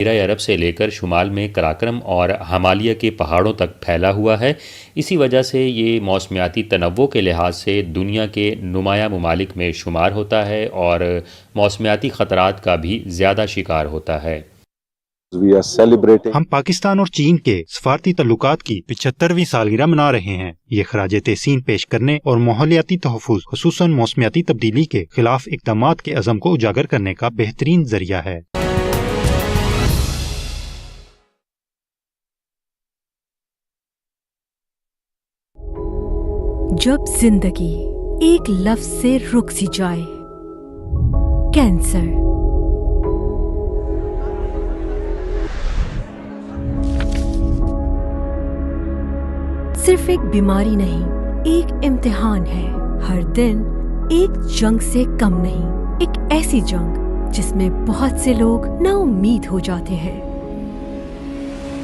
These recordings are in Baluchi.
جزیرہ عرب سے لے کر شمال میں قراقرم اور ہمالیہ کے پہاڑوں تک پھیلا ہوا ہے۔ اسی وجہ سے یہ موسمیاتی تنوع کے لحاظ سے دنیا کے نمایاں ممالک میں شمار ہوتا ہے اور موسمیاتی خطرات کا بھی زیادہ شکار ہوتا ہے۔ We are celebrating. ہم پاکستان اور چین کے سفارتی تعلقات کی پچھترویں سالگرہ منا رہے ہیں۔ یہ خراج تحسین پیش کرنے اور ماحولیاتی تحفظ، خصوصاً موسمیاتی تبدیلی کے خلاف اقدامات کے عزم کو اجاگر کرنے کا بہترین ذریعہ ہے۔ جب زندگی ایک لفظ سے رک سی جائے، کینسر صرف ایک بیماری نہیں، ایک امتحان ہے۔ ہر دن ایک جنگ سے کم نہیں، ایک ایسی جنگ جس میں بہت سے لوگ نا امید ہو جاتے ہیں،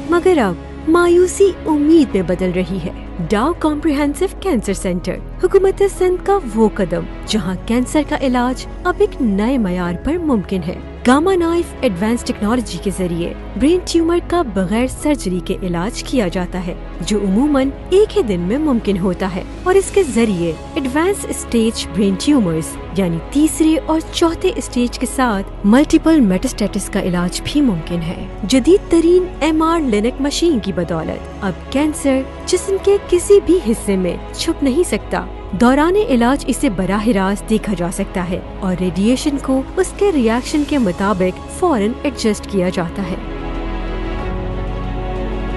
مگر اب مایوسی امید میں بدل رہی ہے۔ ڈاؤ کمپریہنسو کینسر سینٹر، حکومت سندھ کا وہ قدم جہاں کینسر کا علاج اب ایک نئے معیار پر ممکن ہے۔ گاما نائف ایڈوانس ٹیکنالوجی کے ذریعے برین ٹیومر کا بغیر سرجری کے علاج کیا جاتا ہے، جو عموماً ایک ہی دن میں ممکن ہوتا ہے، اور اس کے ذریعے ایڈوانس اسٹیج برین ٹیومرز، یعنی تیسرے اور چوتھے اسٹیج کے ساتھ ملٹیپل میٹاسٹیٹس کا علاج بھی ممکن ہے۔ جدید ترین ایم آر لینک مشین کی بدولت اب کینسر جسم کے کسی بھی حصے میں چھپ نہیں سکتا۔ دوران علاج اسے براہ راست دیکھا جا سکتا ہے اور ریڈیشن کو اس کے ریئیکشن کے مطابق فوراً ایڈجسٹ کیا جاتا ہے۔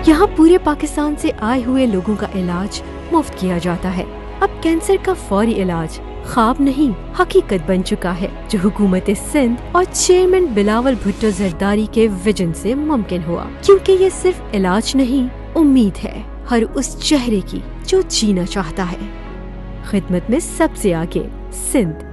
یہاں پورے پاکستان سے آئے ہوئے لوگوں کا علاج مفت کیا جاتا ہے۔ اب کینسر کا فوری علاج خواب نہیں، حقیقت بن چکا ہے، جو حکومت سندھ اور چیئرمین بلاول بھٹو زرداری کے ویژن سے ممکن ہوا، کیونکہ یہ صرف علاج نہیں، امید ہے ہر اس چہرے کی جو جینا چاہتا ہے۔ خدمت میں سب سے آگے سندھ۔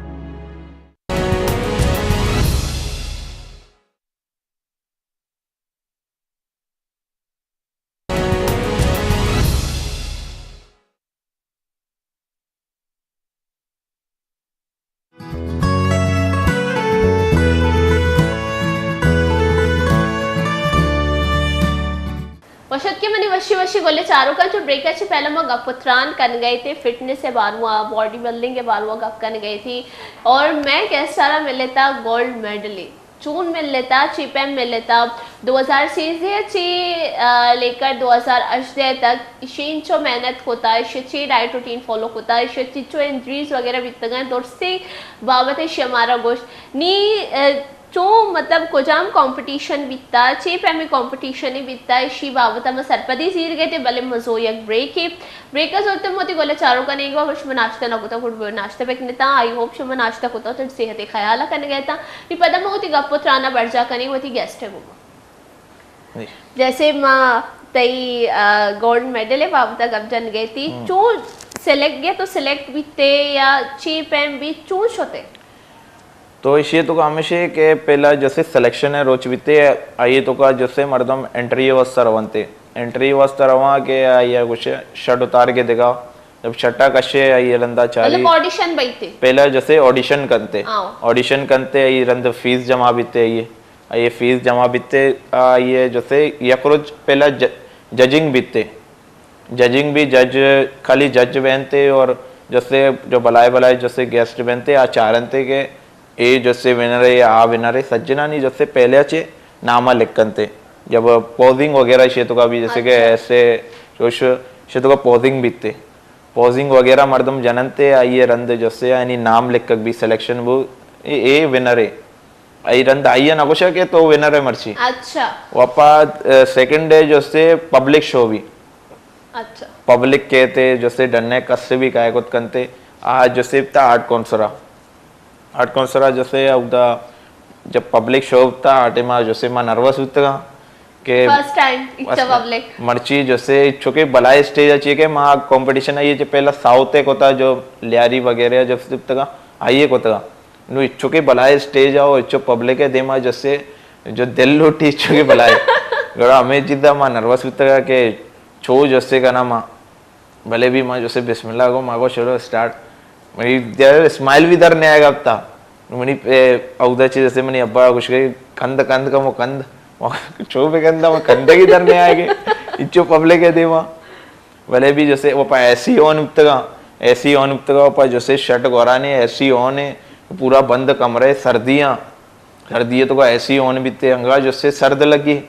وش اتکے منی وشی وشی گلیں چاروکاں۔ چو بریک ءَ چہ پہلا ما گپ ءُ تران کنگ ءَ اتیں، فٹنس ءِ باروا، باڈی بلڈنگ ءِ باروا گپ کنگ ءَ اتیں، اور مئے گیسٹ ءَ را ملتا گولڈ میڈل۔ چون ملتا، چی پیم ملتا؟ دو ہزار سیزدہ ءَ چہ، آ، لے کر دو ہزار ہژدہ تک ایشی انچو محنت کتا، ایشی چی ڈائٹ روٹین فالو کتا، ایشی چی چو انجریز وغیرہ بیتگاں، درستیں بابت ایشی ہمارا گوشت۔ نی، آ، چو مطلب کجام کمپٹیشن بیتا، چی پیمیں کمپٹیشن بیتا، ایشی بابت ما سرپدی زیرگ ءَ اتیں، بلے ما زور یک بریکے بریک ءَ زرتیں، وتی گل ءِ چاروکاں، اگاں شما ناشتہ نہ کتگ، گڑا ناشتہ بکنتاں۔ آئی ہوپ شما ناشتہ کتگ، وتی صحت ءِ خیال ءَ کنگ ءَ اتاں۔ نی پدا ما وتی گپ ءُ تران ءَ برجاہ کنیں وتی گیسٹ ءِ گوما۔ جی۔ جیسے ما تئی، آ، گولڈ میڈل ءِ بابت ءَ گپ جنگ ءَ اتیں، ہم۔ چون سلیکٹ، یا تو سلیکٹ بیتے یا چی پیم بیت، چون شتے؟ تو ایشی ءِ توکا ہمیش ایں کہ پہلا جیسے سلیکشن ءِ روچ بیتے، آئی ءِ توکا جیسے مردم انٹرویو ءِ واسطہ رونتے۔ انٹرویو ءِ واسطہ رواں کہ آئی ءَ گوشے شڈ اتار کے دگا، جب شڈ ءَ کشے آئی ءَ رندا چاری۔ مطلب آڈیشن بیتے؟ پہلا جیسے آڈیشن کنتے۔ ہاں۔ آڈیشن کنتے، آئی رند فیس جمع بیتے، آئی ءِ، آئی ءِ فیس جمع بیتے، آئی ءَ جیسے یک روچ پہلا ج-، ججنگ بیتے۔ ججنگ بھی جج، خالی جج بینتے اور جیسے جو بلائے بلائے جیسے گیسٹ بینتے، آ چارنتے کہ اے جیسے ونر ہے یا آ ونر ہے، سجنانی جیسے پہلے چے نام ءَ لکھنتے۔ جب پوزنگ وغیرہ شے توکا بھی جیسے کہ اچھا۔ ایسے جوش شے توکا پوزنگ بیتے۔ پوزنگ وغیرہ مردم جننتے، آئی ءِ رند جیسے یعنی نام لکھگ بھی سلیکشن بو، اے، اے ونر ہے۔ آئی رند آئی ءَ نہ گوشا کہ تو ونر ہے مرچی۔ اچھا۔ وپا، اے، سیکنڈ ءَ جیسے پبلک شو بھی۔ اچھا۔ پبلک کہتے، جیسے ڈنے کس بھی کائے کت کنتے، آ جیسے تا آرٹ کونسرا۔ آرٹ کونسرا جیسے اودا جب پبلک شو تا، آ ٹائم آ جیسے ما نروس بیتگا کہ فرسٹ ٹائم اچھا بس پبلک۔ مرچی جیسے چونکہ بلائے اسٹیج اچی کہ ما کمپٹیشن آئی ءَ چہ پہلا ساؤتھ ءَ کتا جو لیاری وغیرہ جیسے بیتگا، آئی ءَ کتگا۔ نو اچو کہ بلائے اسٹیج آؤ، اچو پبلک ءِ دیما جیسے جو دل لوٹی اچو کہ بلائے۔ گڑا ہمیں چیزا ما نروس بیتگا کہ چو جیسے کنا ما۔ بلے بھی ما جیسے بسم اللہ گو، ما گو چلو اسٹارٹ۔ منی دیر اسمائل بھی در نہیں آئے گا اب تا۔ منی، اے، اودا چیز جیسے منی ابا گوش گئی، کند، کند کمو کند۔ چو بگنداں، کندگی در نیائے گے، اچو پبلک ءِ دیما۔ بلے بھی جیسے وہ پا ایسی آن اتگا، ایسی آن اتگا، وہ پا جیسے شرٹ گورانے ایسی آن ہے، پورا بند کمرہ، سردیاں، سردی ءِ توکا ایسی آن بیتے، انگا جیسے سرد لگی۔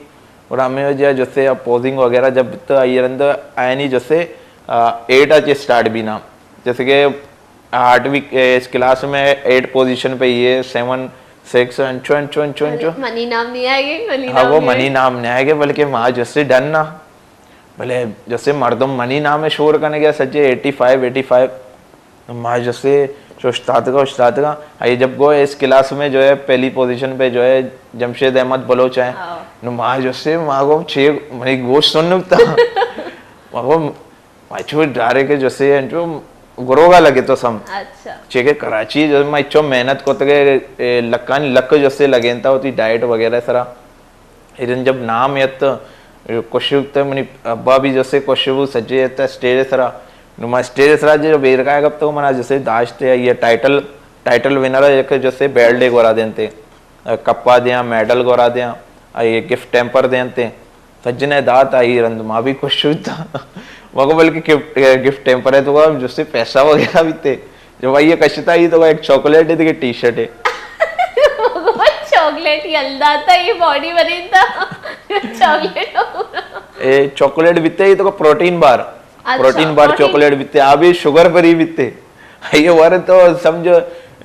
اور ہمیں وجہ جیسے اب پوزنگ وغیرہ جب بیتا، آئی رند آئینی جیسے، آ، ایٹ اچ اسٹارٹ بینا۔ جیسے کہ آٹھویں، اے، اس کلاس میں ایٹ پوزیشن پہ یہ، سیون، سکس، انچو، انچو، انچو، انچو۔ منی نام نہیں آئے گے، منی ہاں، نام وہ نہیں آئے۔ منی نام نہیں آئے گے، بلکہ ما جیسے ڈن نا۔ بلے جیسے مردم منی نام ءِ شور کنگے سجے، ایٹی فائیو، ایٹی فائیو۔ ما جیسے چو اشتاتگا، اشتاتگا۔ اے جب گو اس کلاس میں جو ہے پہلی پوزیشن پہ جو ہے جمشید احمد بلوچ ہیں۔ ہاں۔ نو ما جیسے ما گو چھ منی گوش سن نکتا۔ ما گو مچو ڈارے کہ جیسے انچو گروگا لگے تو سم۔ اچھا۔ چے کہ کراچی جو مچو محنت کو تگے، اے، لکانی لک جیسے لگینتا ہوتی ڈائٹ وغیرہ سرا۔ ایرن جب نام یت، خوشی تے منی ابا بھی جیسے خوشی وہ سجے تے اسٹیج سرا۔ نو ما اسٹیج سرا جو بیر کا گپ تو منا جیسے داشتے یہ ٹائٹل، ٹائٹل ونر ہے کہ جیسے بیلٹ گورا دینتے۔ کپا دیاں، میڈل گورا دیاں، آئی گفٹ ٹیمپر دینتے۔ سجنے دات آئی رند ما بھی خوش ہوتا۔ مگو بلکہ گفٹ، گفٹ ٹیمپر ہے تو جس سے پیسہ وغیرہ بھی تے۔ جو بھائی یہ کشتا ہی تو ایک چاکلیٹ ہے، دیکھے ٹی شرٹ ہے۔ چاکلیٹ یلدا تا، یہ باڈی بنی تا۔ چاکلیٹ۔ اے چاکلیٹ بیتے ہی تو پروٹین بار۔ اچھا، پروٹین بار پروٹین۔ چاکلیٹ بیتے، آ بھی شوگر فری بیتے۔ یہ ورے تو سمجھو،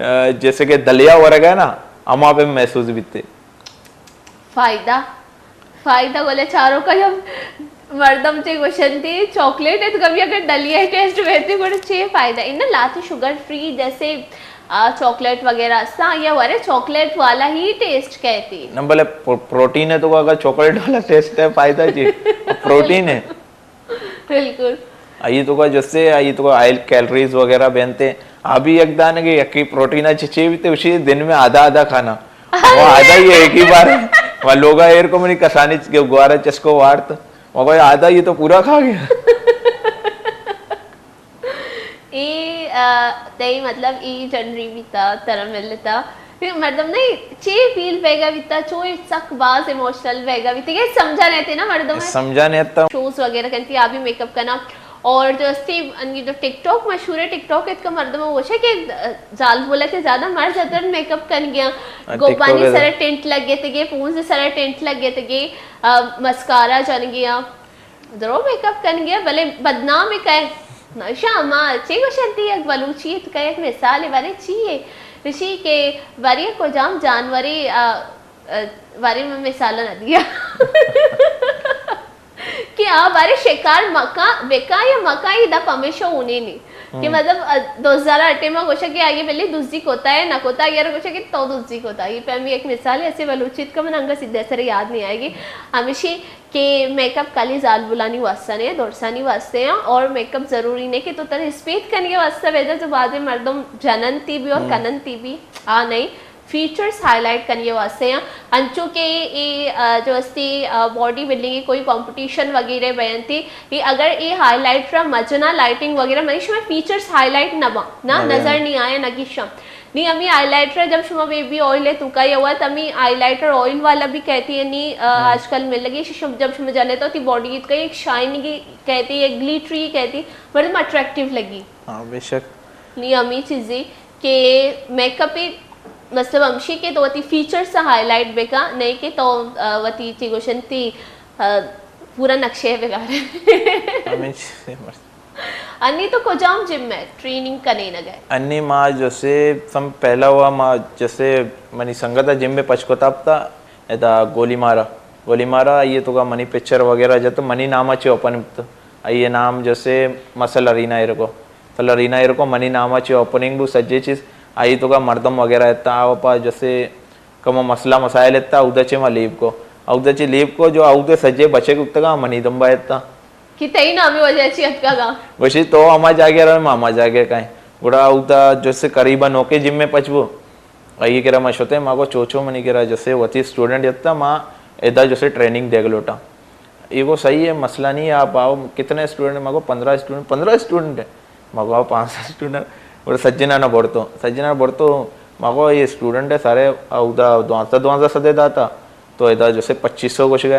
آ، جیسے کہ دلیا ورگا ہے نا، ہما پہ محسوس بیتے۔ فائدہ، فائدہ گولے چارو کا ہم مردم چے گوشنتی چاکلیٹ ہے تو کبھی اگر دلیا ٹیسٹ بیتے گوڑے چے فائدہ؟ ان لاتی شوگر فری جیسے، آ، چاکلیٹ وغیرہ اساں یا ورے چاکلیٹ والا ہی ٹیسٹ کہتی۔ نہ بلے پرو-، پروٹین ہے تو اگر چاکلیٹ والا ٹیسٹ ہے فائدہ جی، پروٹین ہے۔ بالکل۔ آئی تو کا جسے، آئی تو کا آئل کیلریز وغیرہ بنتے۔ ابھی ایک دانے کے یکی پروٹین اچھے چے بھی تے اسی دن میں آدھا آدھا کھانا۔ وہ آدھا ہی ایک ہی بار ہے۔ وہ لوگا ایر کو منی کسانی چ-، گوارا چسکو وارت۔ وہ کوئی آدھا یہ تو پورا کھا گیا۔ اے، آ، تئی مطلب اے جنری بیتا، ترا ملتا۔ پھر مردم نہیں، چے فیل بیگا بیتا، چو سک باز ایموشنل بیگا بیتا۔ یہ سمجھا رہتے نا مردم ہے۔ سمجھا نہیں آتا۔ شوز وغیرہ کنتی، آ بھی میک اپ کنا۔ اور جو استی، ان کی جو ٹک ٹاک مشہور ہے، ٹک ٹاک اتکا مردم ہے، وہ ہے کہ، آ، زال بولا کہ زیادہ مر جاتن میک اپ کن گیا۔ ہاں، ٹک ٹاک گوپانی ہے۔ سرا ٹینٹ لگ گئے تھے، پونز سرا ٹینٹ لگ گئے تھے، آ، مسکارا جن گیا۔ درو میک اپ کن گیا، بلے بدنام کئے؟ نشا ما چی گوشنتی، یک بلوچی ات کئے، یک مثال بارے چی ہے؟ رشی کہ بارے کجام جانوری، آ، آ، بارے میں مثال نہ دیا۔ کہ آ بارے شکار مکا، بکا یا مکا، یہ دپ ہمیشہ ہونے نہیں۔ کہ ہم۔ مطلب، آ، دو ہزار اٹھے میں گوشا کہ آگے پہلے دزی کوتا ہے، نہ کوتا، اگر گوشا کہ تو دزی کوتا۔ یہ پہ ہمیں ایک مثال ہے، ایسے بلوچی ات کا من انگا سیدھے سر یاد نہیں آئے گی۔ ہمیشہ کہ میک اپ کالی زال بلانی واسطہ نے، دورسانی واسطے ہیں، اور میک اپ ضروری نہیں کہ تو تر اسپیت کنگے واسطہ بیدا، جو بعد مردم جنن تی بھی اور ہم۔ کنن تی بھی آ نہیں، فیچرز ہائی لائٹ کنگے واسطے ہیں۔ انچو کہ اے، آ، جو استی، آ، باڈی بلڈنگ کی کوئی کمپٹیشن وغیرہ بیان تی، اے اگر اے ہائی لائٹ را مجنا لائٹنگ وغیرہ منی شما فیچرز ہائی لائٹ نہ با، نہ نہ بیان۔ نظر نہیں آیا، نہ گیشم۔ نی ہمیں ہائی لائٹر جب شما بیبی آئل ہے تو کا یہ ہوا، تو ہمیں ہائی لائٹر آئل والا بھی کہتی ہے نی، آ، ہم۔ آج کل مل لگی، شش-، جب شما جانے تو تی باڈی کی تو ایک شائننگ کہتی، ایک گلیٹری کہتی، مردم اٹریکٹیو لگی۔ ہاں، بے شک۔ نی ہمیں چیزیں کہ میک اپ ہی مطلب ہمشی کہ تو وتی فیچر سے ہائی لائٹ بکا، نہیں کہ تو، آ، وتی چی گوشن تی، آ، پورا نقشے بگاڑے۔ ہمیں چیزیں مرضی۔ انی تو کجام جم ءَ ٹریننگ کنینگ ءَ؟ انی ما جیسے سم پہلا ہوا ما جیسے منی سنگت ءَ جم ءَ پچ کتاب تا ادا گولی مارا، گولی مارا آئی ءِ توکا منی پکچر وغیرہ جت، منی نام ءَ چہ اوپن بوت، آئی ءِ نام جیسے مسل ارینا ایرکو، مسل ارینا ایرکو منی نام ءَ چہ اوپننگ بو سجے چیز، آئی ءِ توکا مردم وغیرہ اتا، آ پا جیسے کمو مسئلہ مسائل اتا، اودا چہ ما لیب کو۔ اودا چہ لیب کو جو اودا سجے بچک اتگا منی دمبا اتا۔ کہ تئی نامی وجہ چی اتکگا؟ گوشی تو ہما جاگہ رو، ما ہما جاگہ کائیں۔ گڑا اودا جو سے قریبا نوکے جم میں پچ بو۔ آئی کرا ما شتے، ما گو چو چو منی کرا جو سے وتی اسٹوڈنٹ اتا، ما ادا جو سے ٹریننگ دیگ لوٹا۔ یہ گو صحیح ہے، مسئلہ نہیں ہے، آپ آؤ۔ کتنے اسٹوڈنٹ؟ ما گو پندرہ اسٹوڈنٹ۔ پندرہ اسٹوڈنٹ ہے؟ ما گو پانچ سو اسٹوڈنٹ۔ اور سجنا نہ بڑتو، سجنا نہ بڑتو، ما گو یہ اسٹوڈنٹ ہے سارے اودا دوانزدہ، دوانزدہ سدے داتا۔ تو ادا جسے پچیس سو گوشگا۔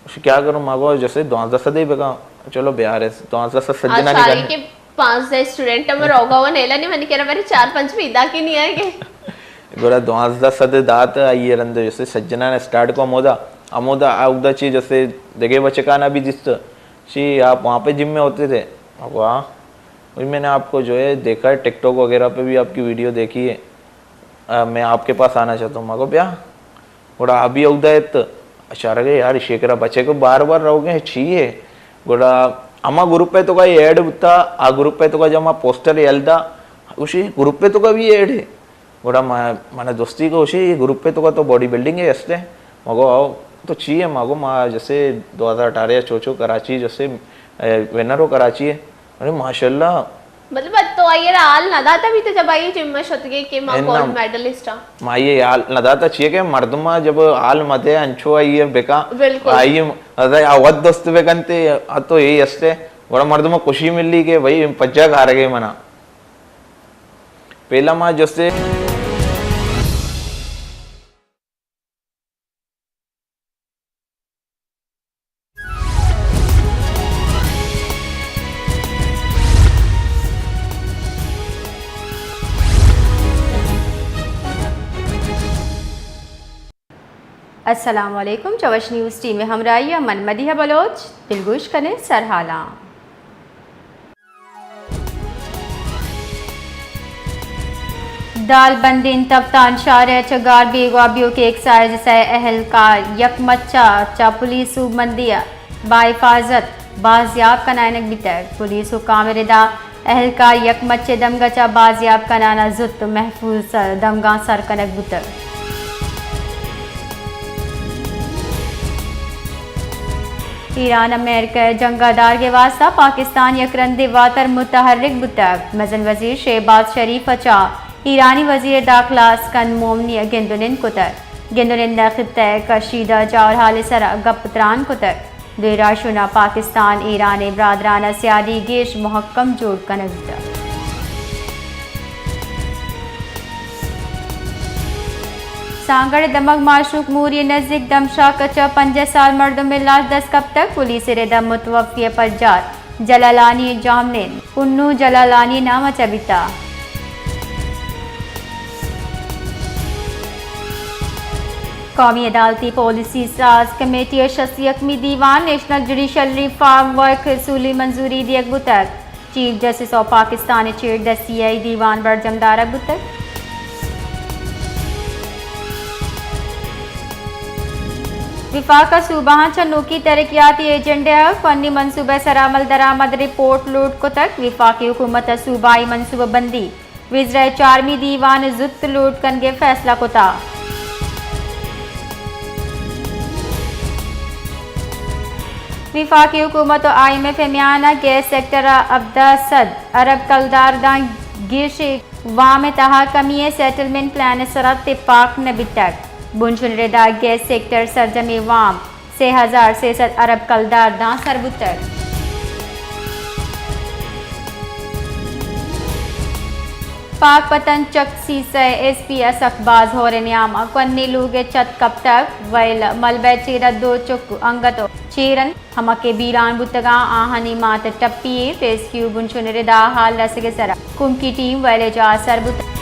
اش کیا کروں؟ ما گو جسے دوازدہ سدے بکاں۔ چلو بیار، دوازدہ سد سجنا آ، نہیں ساری کرنے۔ کے پانزدہ اسٹوڈنٹ ہم روگا و نیلا نہیں منی کرا، میرے چار پنچ پیدا کی نہیں آئے گے۔ گڑا دوازدہ سد دات، آئی رند جسے سجنا نے اسٹارٹ کو ہمودا، ہمودا اودا چی جسے دگے بچکانا بھی دیست، چی آپ وہاں پہ جم میں ہوتے تھے؟ ما گو ہاں۔ وہی میں نے آپ کو جو ہے دیکھا ہے، ٹک ٹاک وغیرہ پہ بھی آپ کی ویڈیو دیکھی ہے۔ آ، میں آپ کے پاس آنا چاہتا ہوں۔ ما گو بیا۔ گڑا آ بھی اودا ات۔ اشارہ کہ یار، ایشی کرا بچے کو بار بار روگے چی ہے؟ گڑا ہما گروپ ءِ توکا ایڈ بوتا، آ گروپ ءِ توکا جب ما پوسٹر یل دا، گوشی گروپ ءِ توکا بھی ایڈ ہے۔ گڑا ما، من دوستی کو گوشی، یہ گروپ ءِ توکا تو باڈی بلڈنگ ہے استے؟ ما گو آؤ، تو چی ہے؟ ما گو ما جسے دو ہزار اٹھارہ یا چو چو کراچی جسے، اے، ونر ہو کراچی ہے۔ ارے ماشاءاللہ۔ مطلب، تو آئی را حال نہ داتا بھی تو جب آئی جم میں شتگے کہ ما اے نہ، گولڈ میڈلسٹ ہاں۔ ما یہ حال نہ داتا چیئے کہ مردم جب حال مدے انچو آئی بکا، بالکل۔ آئی ازا آ وت دوست بکنتے، آ تو یہی ہستے، گڑا مردم خوشی ملی کہ بھئی پجا کارگے منا۔ پہلا ما جسے السلام علیکم، چوش نیوز ٹیم ءِ ہمراہی ءَ من مدیحہ بلوچ، دلگوش کنیں سرحالاں۔ دالبندین تپتان شہر ءَ چہ گار بیگواہ بیوک ایکسائز ءِ سئے اہلکار یک مچ ءَ چہ پولیس سوبمندی ءَ باحفاظت بازیاب کنائینگ بیتگ۔ پولیس حکام ءِ ردا اہلکار یک مچے دمگ ءَ چہ بازیاب کنان ءَ زوت محفوظ سر، دمگاں سر کنگ بوتگ۔ ایران امریکہ ءِ جنگ ءَ دارگ ءِ واستہ پاکستان یک رندے واتر متحرک بوتگ۔ مزن وزیر شہباز شریف ءَ چہ ایرانی وزیر داخلہ اسکند مومنی ءَ گند ءُ نند کتگ۔ گند ءُ نند ءَ خطہ ءِ کشیدہ جاورحال ءِ سرا گپ ءُ تران کتگ۔ دوئیں راہشون ءَ پاکستان ایران ءِ برادرانہ سیادی گیش مہکم جوڑ کنگ بوتگ۔ سانگڑ ءِ دمگ ماشوک موری ءِ نزیک دمشاک ءَ چہ پنجاہ سال مردمے لاش دست کپتگ۔ پولیس ءِ ردا متوفی ءِ پجار جلالانی جامنین انو جلالانی نام ءَ چہ بیتا۔ قومی عدالتی پالیسی ساز کمیٹی ءِ شست یکمی دیوان نیشنل جوڈیشل ریفارم ورک اصولی منظوری دیگ بوتگ۔ چیف جسٹس آف پاکستان ءِ چیردستی ءَ اے دیوان برجم دارگ بوتگ۔ وفاق ءَ صوبہاں چہ نوکی ترقیاتی ایجنڈہ ءُ فنی منصوبہ ءِ سرا عمل درآمد رپورٹ لوٹ کتگ۔ وفاقی حکومت ءَ صوبائی منصوبہ بندی، وزرا ءِ چارمی دیوان ءَ زوت لوٹ کنگ ءِ فیصلہ کتا۔ وفاقی حکومت ءُ آئی ایم ایف ءِ میان ءَ گیس سیکٹر ءَ ہبدہ سد ارب کلدار داں گیش ءِ وام ءِ تہا کمی ءِ سیٹلمنٹ پلان ءِ سرا تپاک نہ بیتگ۔ بنشون ردا گیس سیکٹر سرجمیں وام سے ہزار سے سد ارب کلدار داں سر بوتگ۔ پاک پتن چک سیسہ ءِ ایس پی اسک باز ہور ءِ نیام ءَ کوہنیں لوگ ءِ چت کپتگ، ویل ملبہ ءِ چیرا دو چک انگت ءُ چیر انت، ہما کہ بیران بوتگاں آہانی مات ٹپی ایں، ریسکیو بنشون ردا حال رسگ ءِ سرا کمکی ٹیم ویل ءِ جاہ ءَ سر بوتگ۔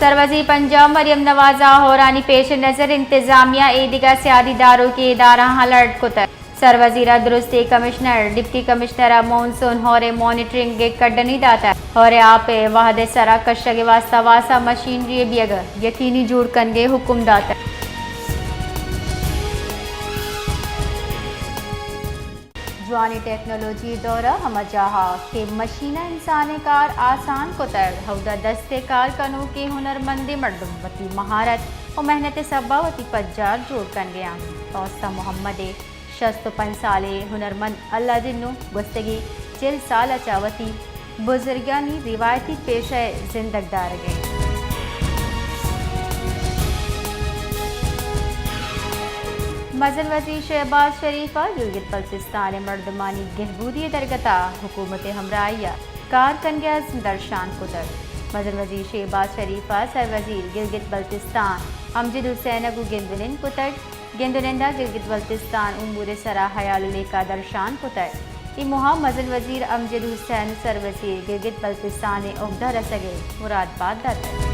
سروزیر پنجاب مریم نواز ءَ ہورانی پیش نظر انتظامیہ ایدگہ سیادی داروکیں ادارہاں الرٹ کتگ۔ سروزیر ءَ درستیں کمشنر، ڈپٹی کمشنر ءَ مون سون ہور ءِ مانیٹرنگ ءِ کڈنی داتگ۔ ہور ءِ آپ ءِ وہد ءِ سرا کشگ ءِ واستہ واسا مشینری ءِ بیگ ءِ یقینی جوڑ کنگ ءِ حکم داتگ۔ جوانیں ٹیکنالوجی ءِ دور ءَ ہما جاہ ءَ کہ مشین ءَ انسان ءِ کار آسان کتگ، ہمودا دست ءِ کار کنوکیں ہنرمندیں مردم وتی مہارت ءُ محنت ءِ سبب ءَ وتی پجار جوڑ کنگ ءَ انت۔ توسہ محمد ءِ شست ءُ پنچ سالیں ہنرمند اللہ جنو گوستگیں چل سال ءَ چہ وتی بزرگانی روایتی پیشہ ءِ زندگ دارگ ءَ انت۔ مزن وزیر شہباز شریف ءَ گلگت بلتستان ءِ مردمانی گہبودی ءِ درگت ءَ حکومت ءِ ہمراہی ءَ کار کنگ ءِ عزم درشان کتگ۔ مزن وزیر شہباز شریف ء سروزیر گلگت بلتستان امجد حسین ء گوں گند ء نند کتگ۔ گند ء نند ء گلگت بلتستان امور ء سرا حیال ء لیکہ درشان کتگ۔ اے موہ ء مزن وزیر امجد حسین ء سروزیر گلگت بلتستان ء عہدہ رسگ ء مراد بات داتگ۔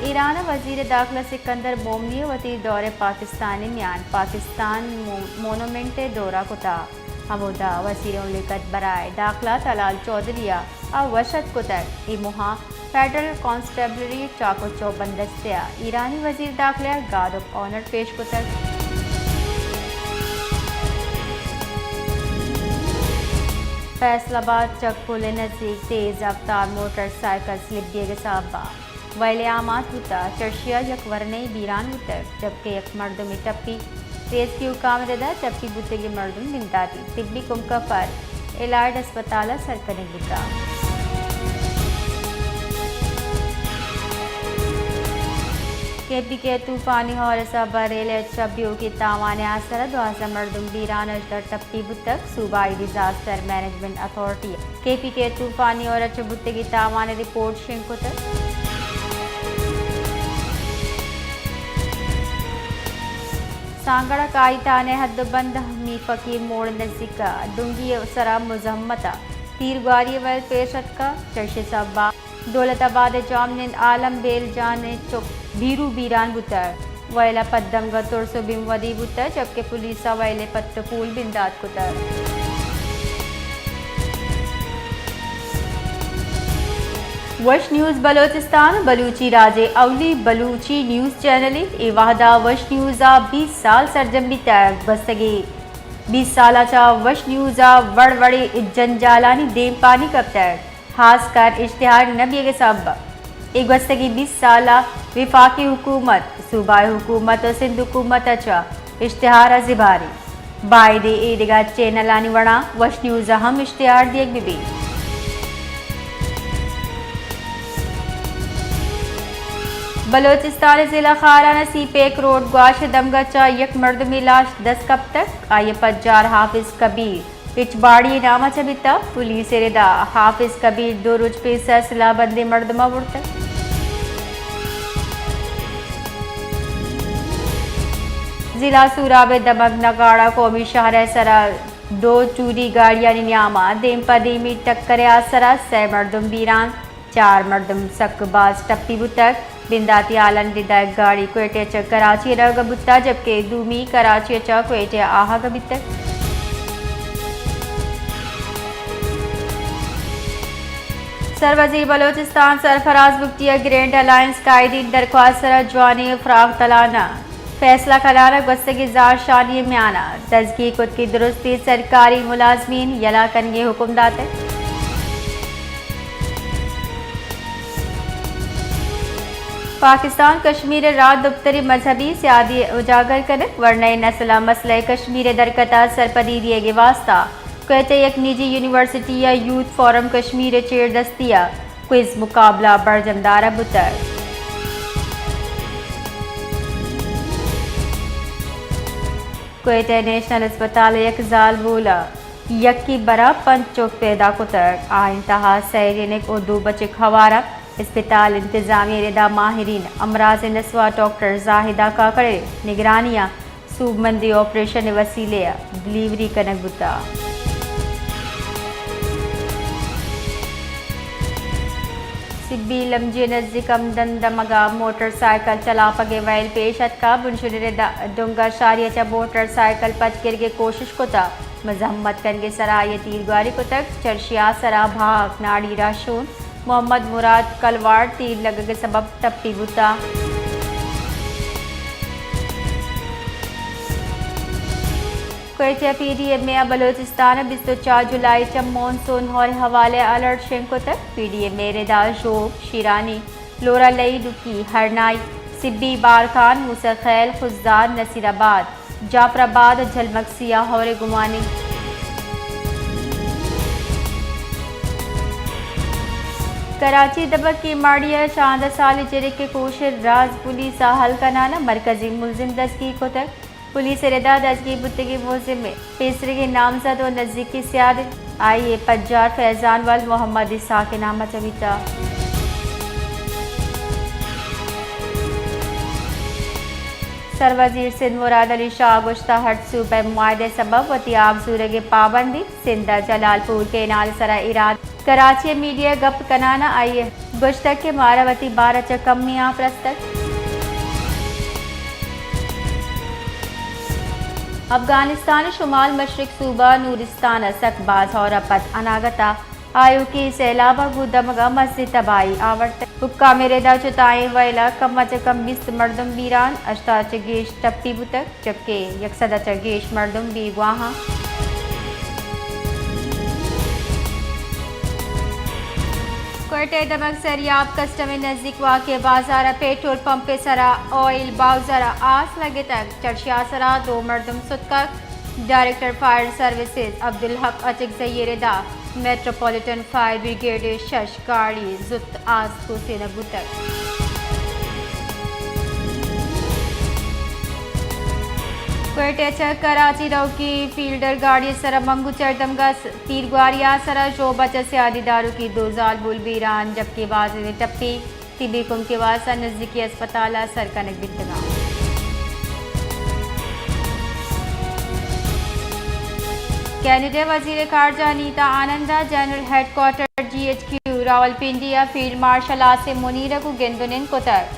ایران ء وزیر داخلہ سکندر مومنی ء وتی دور ء پاکستان ء میان پاکستان مو-، مونومنٹ ء دورہ کتگ۔ ہمودا وزیر مملکت برائے داخلہ طلال چوہدری ء وش اتک کتگ۔ اے موہ ء فیڈرل کانسٹیبلری چاک و چوبندست ء ایرانی وزیر داخلہ ء گارڈ آف آنر پیش کتگ۔ فیصل آباد چک پل ء نزیک تیز رفتار موٹر سائیکل سلپ بیگ ء سبب ء وئیل ء آماچ بوتگ، چرشی ء یک ورنئے بیران بوتگ، جبکہ یک مردمے ٹپی۔ ریسکیو کامرد ء ٹپی بوتگیں مردم بنداتی طبی کمک ء پر ایلائیڈ ہسپتال ء سر کنگ بوتگ۔ کے پی کے طوفانی ہور ء سبب ء ریل ء چہ بیوکی تاوان ء آسر ء دوازدہ مردم بیران، ہژدہ ٹپی بوتگ۔ صوبائی ڈیزاسٹر مینجمنٹ اتھارٹی ء کے پی کے طوفانی ہور ء چہ بوتگیں تاوان ء رپورٹ شنگ کتگ۔ سانگڑ ء کائی تھانہ ء حد ء بند میر فقیر موڑ ء نزیک ء ڈنگی ء سرا مزاحمت ء تیرگواری ء ویل پیش اتکگ۔ چرشی ء سبب ء دولت آباد ء جام نند عالم بیل جان ء چک بیرو بیران بوتگ۔ وئیل ء پدمگ ء ترس ء بیم ودی بوتگ، جبکہ پولیس ء وئیل ء پٹ ء پول بندات کتگ۔ وش نیوز بلوچستان بلوچی راج ء اولی بلوچی نیوز چینل انت۔ اے وہد ء وش نیوز ء بیست سال سرجم بیتگ۔ گوستگیں بیست سال ء چہ وش نیوز ء وڑ وڑیں جنجالانی دیم پانی کپتگ۔ ہاسکر اشتہار نہ بیگ ء سبب ء اے گوستگیں بیست سال ء وفاقی حکومت، صوبائی حکومت ء سندھ حکومت ء چہ اشتہار ء زبہر انت۔ بائدیں اے دگہ چینلانی وڑا وش نیوز ء ہم اشتہار دیگ بہ بیت۔ بلوچستان ء ضلع خاران ء سی پیک روڈ گواش ء دمگ ء چہ یک مردمے لاش دست کپتگ۔ آئی ء پجار حافظ کبیر ہچ باڑی ء نام ء چہ بیتگ۔ پولیس ء ردا حافظ کبیر دو روچ پیسر سلاہ بندیں مردم ء برتگ۔ ضلع سوراب ء دمگ نگاڑا قومی شہر ء سرا دو ٹوری گاڑیانی نیام ء دیم پہ دیمی ٹکر ء آسرا سئے مردم بیران۔ چار مردم سک باز ٹپی بوتگ۔ بنداتی ہالانی ردا یک گاڑی کوئٹہ ء چہ کراچی ء روگ ء بوتگ، جبکہ دومی کراچی ء چہ کوئٹہ ء آہگ ء بیتگ۔ سروزیر بلوچستان سرفراز بگٹی ء گرینڈ الائنس قائدین درخواست ء سرا جوانیں فراخ تلان ء فیصلہ کنان ء گوستگیں زہرشانی ء میان ء دزگیر کتگیں درستیں سرکاری ملازمین یلہ کنگ ء حکم داتگ۔ پاکستان کشمیر ء راج دپتر ء مذہبی سیادی اجاگر کنگ، ورنائیں نسل ء مسئلہ کشمیر ء درگت ء سرپدی دیگ ء واستہ کوئٹہ ء یک نجی یونیورسٹی ء یوتھ فورم کشمیر ء چیردستی ء کوئز مقابلہ برجم دارگ بوتگ۔ کوئٹہ نیشنل اسپتال ء یک زالبول ء یکے برا پنچ چک پیدا کتگ۔ آئین تہا سئے جنک و دو بچک ہوار انت۔ اسپتال انتظامیہ ء ردا ماہرین امراض نسواں ڈاکٹر زاہدہ کاکڑ ء نگرانی ء سوبمندیں آپریشن ء وسیلے ء ڈلیوری کنگ بوتگ۔ سبی لمجی ء نزیک ہمدان دمگ ء موٹر سائیکل چلاپگ ء ویل پیش اتکگ۔ بنشون ء ردا ڈنگا شاری ء چہ موٹر سائیکل پچ گرگ ء کوشش کتگ۔ مزاحمت کنگ ء سرا آئی ء تیرگواری کتگ۔ چرشی ء آسرا بھاگ ناڑی راہشون محمد مراد کلواڑ تیر لگگ ء سبب ٹپی بوتگ۔ کوئٹہ، پی ڈی ایم اے ء بلوچستان ء بیست ء چار جولائی ء چہ مون سون ہور ء حوالہ ء الرٹ شنگ کتگ۔ پی ڈی ایم اے ء ردا ژوب، شیرانی، لورالئی، ڈکی، ہرنائی، سبی، بارکھان، موسی خیل، خضدار، نصیر آباد، جعفر آباد ء جھلمگ سیاہ ہور ء گمان انت۔ کراچی دمگ کیماڑی ء شاندہ سالی جنک ء کوش ء راز پولیس ء ہل کنان ء مرکزی ملزم دزگیر کتگ۔ پولیس ء ردا دزگیر بوتگیں ملزم ء پیسریگیں نامزد و نزیکی سیاد انت۔ آئی ء پجار فیضان ولد محمد اسحاق ء نام ء چہ بیتگ۔ سروزیر سندھ مراد علی شاہ ء گوشتگ، ہشت صوبہ ء معاہدہ ء سبب وتی آپ زورگ ء پابندی، سندھ ء جلال پور کینال ء سرا ایراد۔ کراچی ء میڈیا ء گپ کنان ء آئی ء گوشتگ کہ مارا وتی بار ء چہ کمی آپ رستگ۔ افغانستان ء شمال مشرق صوبہ نورستان ء سک باز ہور ء پد اناگت ء آیوکیں سیلاب ء گوں دمگ ء مزنیں تباہی آورتگ۔ حکام ء ردا چتائیں ویل ء کم ء چہ کم بیست مردم بیران، ہشت ء چہ گیش ٹپی بوتگ، جبکہ یک سد ء چہ گیش مردم بیگواہ انت۔ کوئٹہ ء دمگ سریاب کسٹم ء نزیک واقع بازار ء پیٹرول پمپ ء سرا آئل باؤزر ء آس لگتگ، چرشیا سرا دو مردم ستکگ۔ ڈائریکٹر فائر سروسز عبدالحق عتیق زئی ء ردا میٹروپولیٹن فائر بریگیڈ ء شش گاڑی زوت آس کوسینگ بوتگ۔ کوئٹہ چہ کراچی روکی فیلڈر گاڑی سر منگو چردمگا تیرگواری آسرا شعبہ چہ سیادی داروکی دو زالبول بیران، جبکہ بازیں ٹپی طبی کمک ء واستہ نزیکی ہسپتال ء سر کنگ بیتگ انت۔ کینیڈا ء وزیر خارجہ انیتا آنند ء general headquarter G H Q Rawalpindi ء فیلڈ مارشل عاصم منیر ء گوں گند ء نند کتگ۔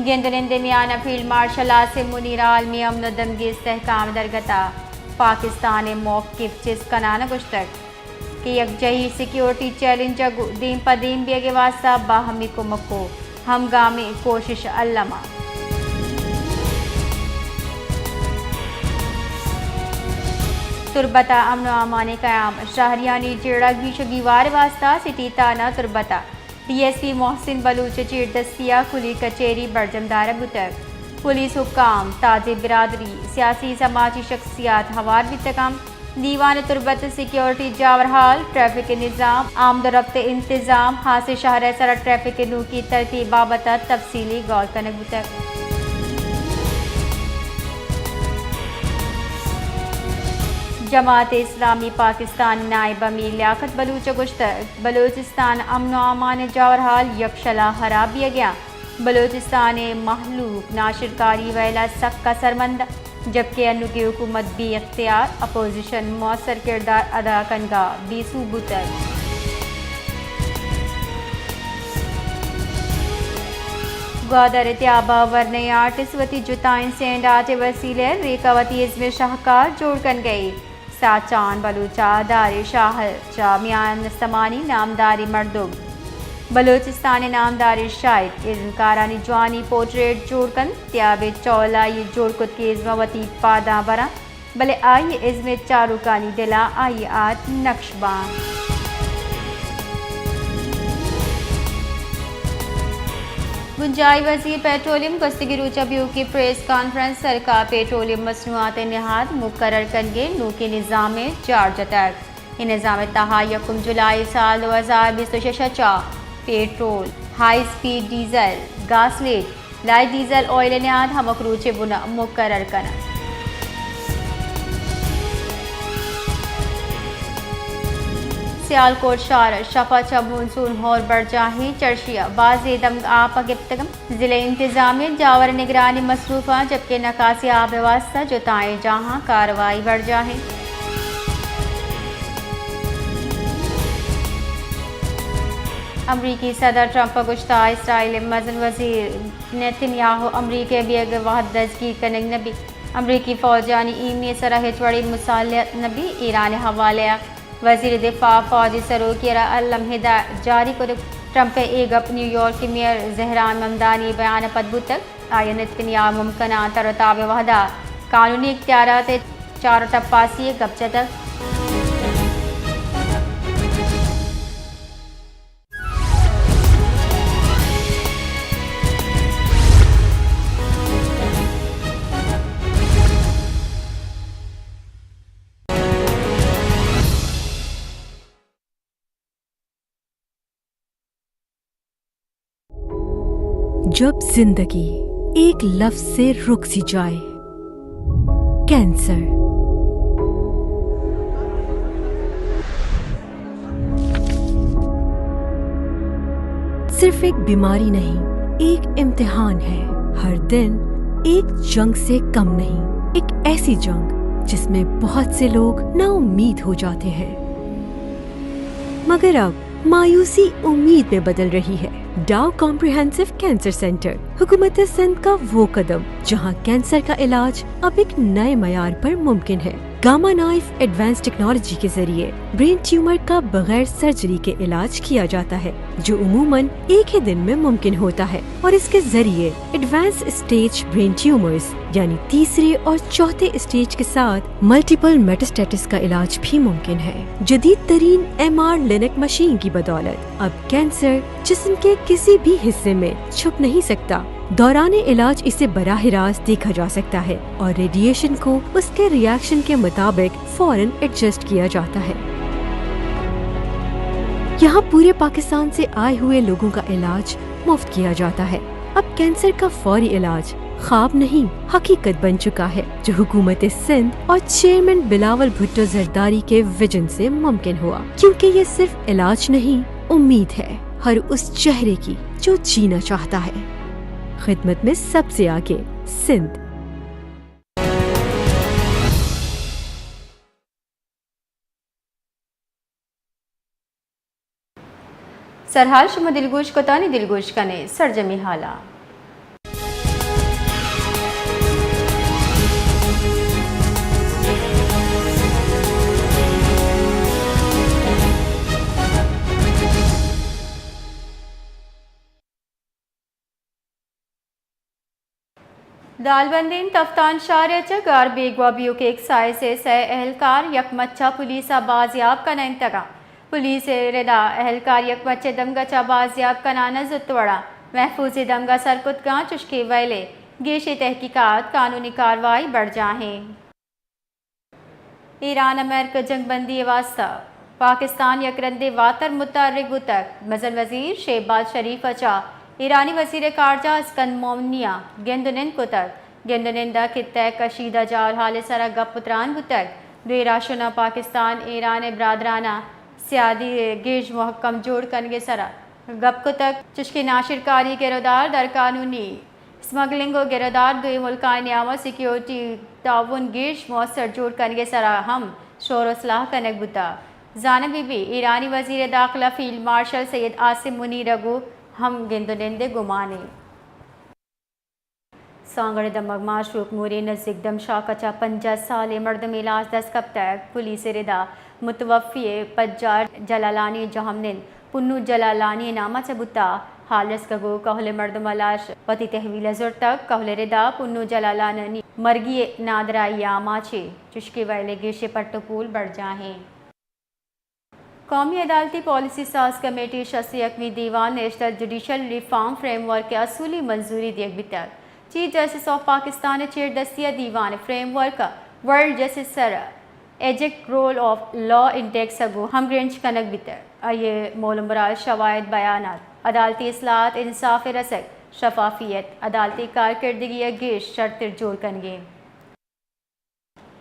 گند ء نند ء میان ء فیلڈ مارشل عاصم منیر ء عالمی امن ء دمگی استحکام درگت ء پاکستان ء موقف چست کنان ء گوشتگ کہ یکجہی سیکیورٹی چیلنج ء گوں دیم پہ دیم بیگ ء واستہ باہمی کمک ء ہمگامیں کوشش الم ء۔ تربت ء امن ء امان ء قیام، شہریانی جیڑہ گیش ء گیوار ء واستہ سٹی تھانہ تربت ء ڈی ایس پی محسن بلوچ ء چیردستی ء کلی کچہری برجم دارگ بوتگ۔ پولیس، حکام، تاجر برادری، سیاسی سماجی شخصیات ہوار بیتگ انت۔ دیوان تربت، سیکیورٹی جاورحال، ٹریفک نظام، آمد و رفت انتظام، ہاسیں شہر ء سرا ٹریفک نوکی ترتیب بابت ء تفصیلی گور کنگ بوتگ۔ جماعت اسلامی پاکستان نائب امیر لیاقت بلوچ ء گوشتگ، بلوچستان امن و امان ء جاورحال یکشلا ہراب بیگ ء انت۔ بلوچستان ء مہلوک ناشرکاری ویل ء سک اثرمند، جبکہ انوگیں حکومت بے اختیار، اپوزیشن موثر کردار ادا کنگ ء بے سوب بوتگ۔ گوادر ء تیاب ء ورنائیں آرٹسٹ وتی جتائیں سینڈ آرٹ ء وسیلہ ء ریکا وتی ازم ء شاہکار جوڑ کنگ ء ساچان بلوچ ء دار ء شاہ ء چہ میان استمانی نامداریں مردم، بلوچستان ء نامداریں شاعر، ازمکارانی جوانی پورٹریٹ جوڑ کنت، تیاب ء چول آئی ء جوڑ کت کہ ازم ء وتی پاداں براں، بلے آئی ء ازم ء چاروکانی دلاں آئی ء آت نکش باں۔ بنجاہی وزیر پیٹرولیم گوستگیں روچ ء بیوکی پریس کانفرنس سرکار پیٹرولیم مصنوعات ء نہاد مقرر کنگ ء نوکیں نظام ء جار جتگ۔ اے نظام ء تہا یکم جولائی سال دو ہزار بیست ء شش ء چہ پیٹرول، ہائی اسپیڈ ڈیزل، گاسلیٹ، لائٹ ڈیزل آئل ء نہاد ہمک روچ ء بن ء مقرر کنگ۔ سیالکوٹ شہر ء شپ ء چہ مونسون ہور برجاہیں، چرشی ء بازیں دمگ آپ ء گپتگ انت۔ ضلع انتظامیہ جاور نگرانی مصروف انت، جبکہ نکاسی آب ء واستہ جتائیں جاہاں کاروائی برجاہ انت۔ امریکی صدر ٹرمپ ء گوشتہ، اسرائیل ء مزن وزیر نیتن یاہو امریکہ ء بیگ ء وہد دزگیر کنگ نہ بیت۔ امریکی فوجانی ایمی ء سرا ہچ وڑیں مصالحت نہ بیت۔ ایران ء حوالہ ء وزیر دفاع فوجی سروکی ء را الم ہدایت جاری کتگ۔ ٹرمپ ء اے گپ نیویارک ء میئر زہران ممدانی ء بیان ء پد بوتگ۔ آئی ء نیتن یاہو ء ممکنہ تر ء تاب ء وہد ء قانونی اختیارات ء چار ء ٹپاسی ء گپ جتگ۔ جب زندگی ایک لفظ سے رک سی جائے، کینسر۔ सिर्फ एक बीमारी नहीं, एक इम्तिहान है। हर दिन एक जंग से कम नहीं, एक ऐसी जंग जिसमें बहुत से लोग नाउम्मीद हो जाते हैं। मगर अब मायूसी उम्मीद में बदल रही है। डाव कॉम्प्रिहेंसिव कैंसर सेंटर, हुकूमत सिंध का वो कदम जहां कैंसर का इलाज अब एक नए मयार पर मुमकिन है। गामा नाइफ एडवांस टेक्नोलॉजी के जरिए ब्रेन ट्यूमर का बगैर सर्जरी के इलाज किया जाता है, जो उमूमन एक ही दिन में मुमकिन होता है, और इसके जरिए एडवांस स्टेज ब्रेन ट्यूमर्स यानी तीसरे और चौथे स्टेज के साथ मल्टीपल मेटास्टेटिस का इलाज भी मुमकिन है। जदीद तरीन एमआर लिनक मशीन की बदौलत अब कैंसर जिस्म के किसी भी हिस्से में छुप नहीं सकता। दौरान इलाज इसे बराह रास्त देखा जा सकता है और रेडिएशन को उसके रिएक्शन के मुताबिक फौरन एडजस्ट किया जाता है। यहाँ पूरे पाकिस्तान से आए हुए लोगों का इलाज मुफ्त किया जाता है। अब कैंसर का फौरी इलाज ख्वाब नहीं, हकीकत बन चुका है, जो हुकूमत सिंध और चेयरमैन बिलावल भुट्टो जरदारी के विजन से मुमकिन हुआ। क्योंकि ये सिर्फ इलाज नहीं, उम्मीद है हर उस चेहरे की जो जीना चाहता है। खिदमत में सबसे आगे सिंध। سرحال شما دلگوش کتانی، دلگوش کنیں سرجمی حالا۔ دالبندین تفتان شہر ء چہ گار بیگواہ بیوک ایکسائز ء سئے اہلکار یک مچ ء پولیس ء بازیاب کنائینتگاں۔ پولیس ء ردا اہلکار یک مچ ء دمگ ء چہ بازیاب کنان ء زوت وڑا محفوظیں دمگ ء سر کتگاں، چشکہ ویل ء گیشیں تحقیقات، قانونی کاروائی برجاہ ایں۔ ایران امریکہ جنگ بندی ء واستہ پاکستان یک رندے واتر متحرک بوتگ۔ مزن وزیر شہباز شریف ء چہ ایرانی وزیر خارجہ اسکند مومنی ء گند ء نند کتگ۔ گند ء نند ء خطہ ء کشیدہ جہل حال ء سرا گپ ء تران بوتگ۔ دوئیں راہشوناں پاکستان ایران ء برادرانہ سیادی ء گیش مہکم جوڑ کنگ ء سرا گپ کتگ، چشکہ ناشرکاری گرودار در قانونی اسمگلنگ ء گرودار، دوئیں ملکانی نیام ء سیکیورٹی تعاون گیش موثر جوڑ کنگ ء سرا ہم شور ء سلاہ کنگ بوتگ۔ زانگ بہ بیت، ایرانی وزیر داخلہ فیلڈ مارشل سید عاصم منیر ء گوں ہم گند ء نند ء گمان انت۔ سانگڑ ء دمگ ماشروک مورے نزیک دمشاک ء چہ پنجاہ سالیں مردمے لاش دست کپتگ۔ پولیس ء ردا متوفی ء پجار جلالانی ء جہمنند پنو جلالانی ء نام ء چہ بوتگ۔ حال رسگ ء گوں کہول ء مردم ء لاش وتی تحویل ء زرتگ۔ کہول ء ردا پنو جلالانی مرگی ء نادراہی ء آماچ انت، چشکہ ویل ء گیشیں پٹ ء پول برجاہ انت۔ قومی عدالتی پالیسی ساز کمیٹی ء شست ء یکمی دیوان national judicial reform frame work ء اصولی منظوری دیگ بیتگ۔ چیف جسٹس آف پاکستان ء چیردستی ء دیوان ء فریم ورک ء ورلڈ جسٹس سر ایجکٹ رول آف لا انڈیکس ء گوں ہمگرنچ کنگ بیتگ۔ آئی ء مول ء مراد شواہد، بیانات، عدالتی اصلاحات، انصاف ء رسگ، شفافیت، عدالتی کارکردگی ء گیش شرتر جوڑ کنگ انت۔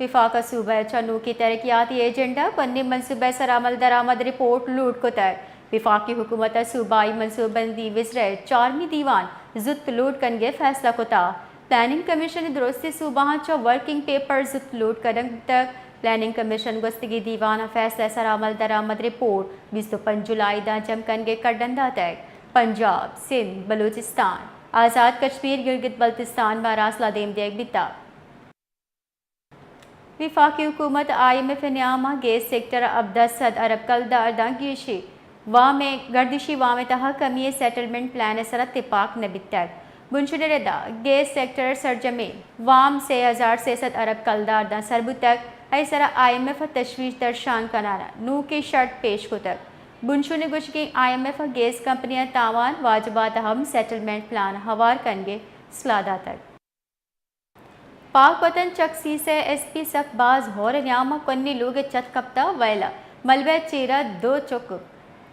وفاق ء صوبہ ء چہ نوکیں ترقیاتی ایجنڈا پنی منصوبہ ء سرا عمل درآمد رپورٹ لوٹ کتگ۔ وفاقی حکومت ء صوبائی منصوبہ بندی وزرہ ء چارمی دیوان زوت لوٹ کنگ ء فیصلہ کتگ۔ پلاننگ کمیشن ء درستیں صوبہاں چہ ورکنگ پیپر زوت لوٹ کنگ بوتگ۔ پلاننگ کمیشن ء گوستگیں دیوان ء فیصلہ ء سرا عمل درآمد رپورٹ بیست ء پنچ جولائی ء داں جم کنگ ء کڈن داتگ۔ پنجاب، سندھ، بلوچستان، آزاد کشمیر، گلگت بلتستان ماں راسلا دیم دیگ بیتگ۔ وفاقی حکومت آئی ایم ایف ء نیام ء گیس سیکٹر ء ہبدہ سد ارب کلدار داں گیشی وام ء گردشی وام ء تہا کمی ء سیٹلمنٹ پلان ء سرا تپاک نہ بیتگ۔ بنشون ء ردا گیس سیکٹر ء سرجمیں وام سے ہزار سے سد ارب کلدار داں سر بوتگ۔ اے سرا آئی ایم ایف ء تشویش درشان کنان ء نوکیں شرط پیش کتگ۔ بنشون ء گوشگیں آئی ایم ایف ء گیس کمپنیاں تاوان واجبات ء ہم سیٹلمنٹ پلان ہوار کنگ ء صلاح داتگ۔ پاک وطن چک سیسہ ء ایس پی سک باز ہور ء نیام ء کنی لوگ ء چت کپتہ، ویل ء ملبہ ء چیرا دو چک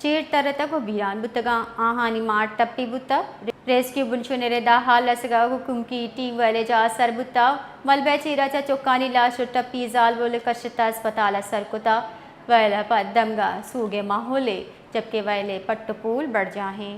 چیر ترتگ ء بیران بوتگاں۔ آہانی ماٹ ٹپی بوتہ۔ ریسکیو بنشون ء ردا حال رسگ ء حکومتی ٹیم ویل ء جاہ ء سر بوتہ۔ ملبہ ء چیرا چہ چکانی لاش ء ٹپی زالبول ء کشتہ اسپتال ء سر کتہ۔ ویل ء پد دمگ ء سوگ ء ماحولے، جبکہ ویل ء پٹ ء پول برجاہیں۔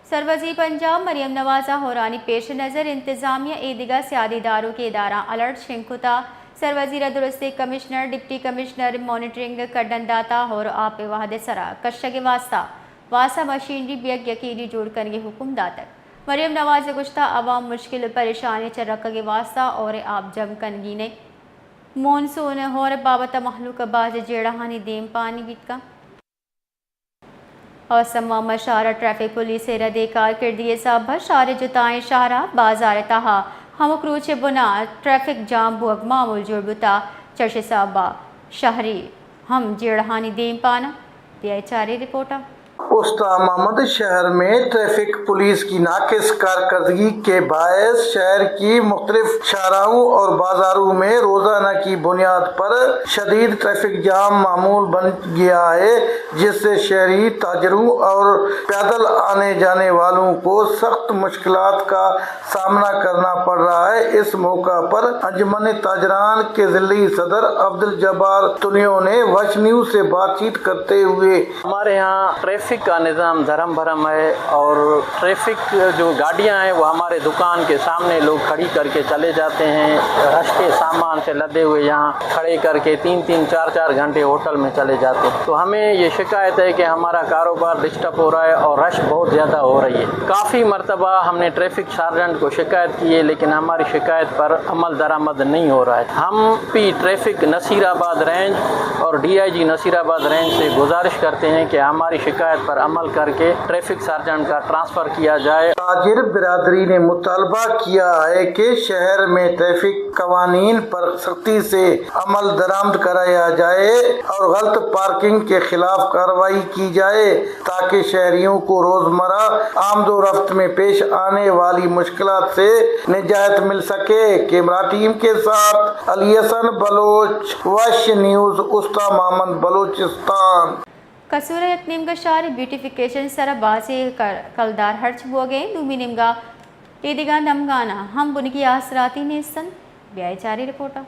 سروزیر پنجاب مریم نواز ء ہورانی پیش نظر انتظامیہ ء ایدگہ سیادی داروکیں اداراں الرٹ شنگ کتا۔ سروزیر ء درستیں کمشنر، ڈپٹی کمشنر، مانیٹرنگ ء کڈن داتا ہور ء آپ ء وہد ء سرا کشگ ء واستہ واسا مشینری بیگ یقینی جوڑ کنگ ء حکم داتگ۔ مریم نواز ء گوشتہ، عوام مشکل ء پریشانی چہ رکگ ء واستہ ہور ء آپ جم کنگی نہ انت۔ مون سون ء ہور ء بابت ء مہلوک ء باز جیڑہانی دیم پانی بیت کنت۔ اوستہ محمد شہر ء ٹریفک پولیس ء ردیں کارکردی ء سبب ء شہر ء جتائیں شاہراہ بازار ء تہا ہمک روچ ء بنا ٹریفک جام بوگ معمول جوڑ بوتگ، چش ء سبب ء شہری ہم جیڑہانی دیم پان انت۔ بیا چاریں رپورٹ ء۔ اوستہ محمد شہر میں ٹریفک پولیس کی ناقص کارکردگی کے باعث شہر کی مختلف شاہراہوں اور بازاروں میں روزانہ کی بنیاد پر شدید ٹریفک جام معمول بن گیا ہے، جس سے شہری تاجروں اور پیدل آنے جانے والوں کو سخت مشکلات کا سامنا کرنا پڑ رہا ہے۔ اس موقع پر انجمن تاجران کے ضلعی صدر عبدالجبار تنیو نے وش نیوز سے بات چیت کرتے ہوئے ہمارے یہاں ٹریفک کا نظام دھرم بھرم ہے اور ٹریفک جو گاڑیاں ہیں وہ ہمارے دکان کے سامنے لوگ کھڑی کر کے چلے جاتے ہیں، رش کے سامان سے لدے ہوئے یہاں کھڑے کر کے تین تین چار چار گھنٹے ہوٹل میں چلے جاتے ہیں۔ تو ہمیں یہ شکایت ہے کہ ہمارا کاروبار ڈسٹرب ہو رہا ہے اور رش بہت زیادہ ہو رہی ہے۔ کافی مرتبہ ہم نے ٹریفک سارجنٹ کو شکایت کی ہے، لیکن ہماری شکایت پر عمل درآمد نہیں ہو رہا ہے۔ ہم پی ٹریفک نصیر آباد رینج اور ڈی آئی جی نصیر آباد رینج سے گزارش کرتے ہیں کہ ہماری شکایت پر عمل کر کے ٹریفک سارجنٹ کا ٹرانسفر کیا جائے۔ تاجر برادری نے مطالبہ کیا ہے کہ شہر میں ٹریفک قوانین پر سختی سے عمل درآمد کرایا جائے اور غلط پارکنگ کے خلاف کارروائی کی جائے، تاکہ شہریوں کو روزمرہ آمد و رفت میں پیش آنے والی مشکلات سے نجات مل سکے۔ کیمرہ ٹیم کے ساتھ علی حسن بلوچ، وش نیوز، اوستہ محمد، بلوچستان۔ قصور ء یک نیمگا شہر بیوٹیفکیشن سرا بازیں ک-، کلدار ہرچ بوگ ء انت، دومی نیمگا اے دگہ نمگاناں ہم بنکی آسراتی نیست انت۔ بیا چاریں رپورٹ ء۔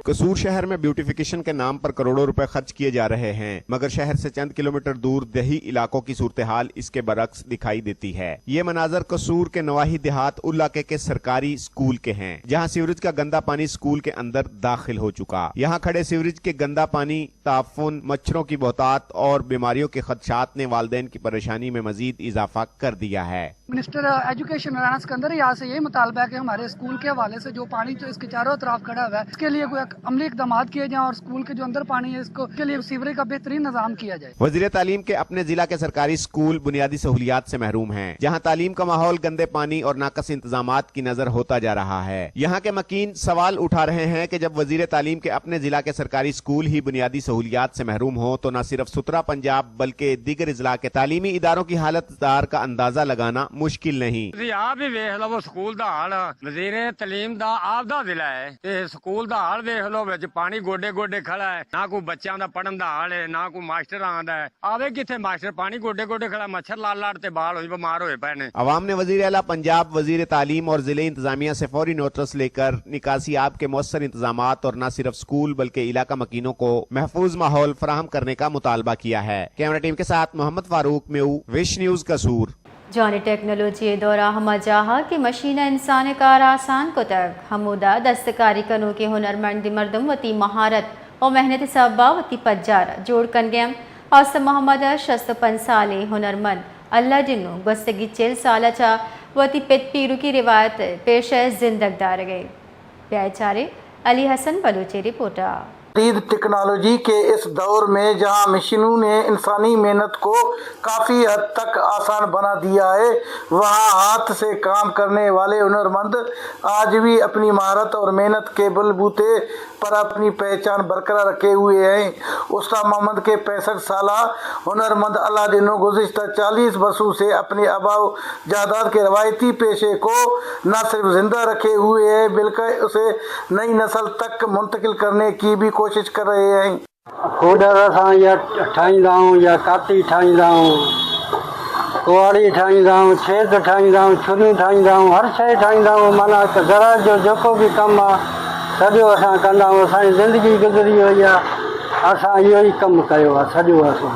قصور شہر میں بیوٹیفکیشن کے نام پر کروڑوں روپے خرچ کیے جا رہے ہیں، مگر شہر سے چند کلومیٹر دور دیہی علاقوں کی صورتحال اس کے برعکس دکھائی دیتی ہے۔ یہ مناظر قصور کے نواحی دیہات علاقے کے سرکاری اسکول کے ہیں، جہاں سیوریج کا گندا پانی اسکول کے اندر داخل ہو چکا۔ یہاں کھڑے سیوریج کے گندا پانی، تعفن، مچھروں کی بہتات اور بیماریوں کے خدشات نے والدین کی پریشانی میں مزید اضافہ کر دیا ہے۔ منسٹر ایجوکیشن رانا سکندر ریاض سے یہی مطالبہ ہے کہ ہمارے اسکول کے حوالے سے جو پانی جو اس کے چاروں اطراف کھڑا ہوا ہے، اس کے لیے کوئی ایک عملی اقدامات کیے جائیں اور اسکول کے جو اندر پانی ہے، اس کو، کے لیے سیوریج کا بہترین نظام کیا جائے۔ وزیر تعلیم کے اپنے ضلع کے سرکاری اسکول بنیادی سہولیات سے محروم ہیں، جہاں تعلیم کا ماحول گندے پانی اور ناقص انتظامات کی نظر ہوتا جا رہا ہے۔ یہاں کے مکین سوال اٹھا رہے ہیں کہ جب وزیر تعلیم کے اپنے ضلع کے سرکاری اسکول ہی بنیادی سہولیات سے محروم ہوں تو نہ صرف سترہ پنجاب بلکہ دیگر اضلاع کے تعلیمی اداروں کی حالت دار کا اندازہ لگانا مشکل نہیں۔ تسی آپ ہی ویکھ لو سکول دا حال، وزیر تعلیم دا آپ دا ضلع ہے، تے سکول دا حال ویکھ لو، وچ پانی گوڈے گوڈے کھڑا ہے، نہ کوئی بچیاں دا پڑھن دا حال ہے، نہ کوئی ماسٹر آندا ہے۔ آوے کتھے ماسٹر؟ پانی گوڈے گوڈے کھڑا، مچھر لڑ لڑ تے بال ہوئی بیمار ہوئے پے نے۔ عوام نے وزیر اعلیٰ پنجاب، وزیر تعلیم اور ضلعی انتظامیہ سے فوری نوٹس لے کر نکاسی آب کے مؤثر انتظامات اور نہ صرف اسکول بلکہ علاقہ مکینوں کو محفوظ ماحول فراہم کرنے کا مطالبہ کیا ہے۔ کیمرہ ٹیم کے ساتھ محمد فاروق میو، وش نیوز، قصور۔ جوانیں ٹیکنالوجی ء دور ء ہما جاہ ء کہ مشین ء انسان ء کار آسان کتگ، ہمودا دستکاری کنوکیں ہنرمندیں مردم وتی مہارت و محنت ء سبب ء وتی پجار جوڑ کنگ ء انت۔ آصف محمد ء شست و پنچ سالیں ہنرمند اللہ جنو گوستگی چل سال ء چہ وتی پت پیرکی روایت ء پیشہ ء زندگ دارگ ء۔ بیا چاریں علی حسن بلوچ ء رپورٹ ء۔ جدید ٹیکنالوجی کے اس دور میں جہاں مشینوں نے انسانی محنت کو کافی حد تک آسان بنا دیا ہے، وہاں ہاتھ سے کام کرنے والے ہنرمند آج بھی اپنی مہارت اور محنت کے بلبوتے پر اپنی پہچان برقرار رکھے ہوئے ہیں۔ استاد محمد کے پینسٹھ سالہ ہنرمند اللہ جنو گزشتہ چالیس برسوں سے اپنے آبا و جائیداد کے روایتی پیشے کو نہ صرف زندہ رکھے ہوئے ہیں، بلکہ اسے نئی نسل تک منتقل کرنے کی بھی کوشش کر رہے ہیں۔ کوڈر اساں یا ٹھائیندا ہوں یا کاتی ٹھائیندا ہوں، کواڑی ٹھائیندا ہوں، چھیت ٹھائیندا ہوں، چھنی ٹھائیندا ہوں، ہر شے ٹھائیندا ہوں، معنی کہ گھر جو جیکو بھی کم آ، سجو اساں کندا ہوں، اساں زندگی گزری ہوئی آ۔ اساں ایہو ہی کم کیو آ، سجو اساں۔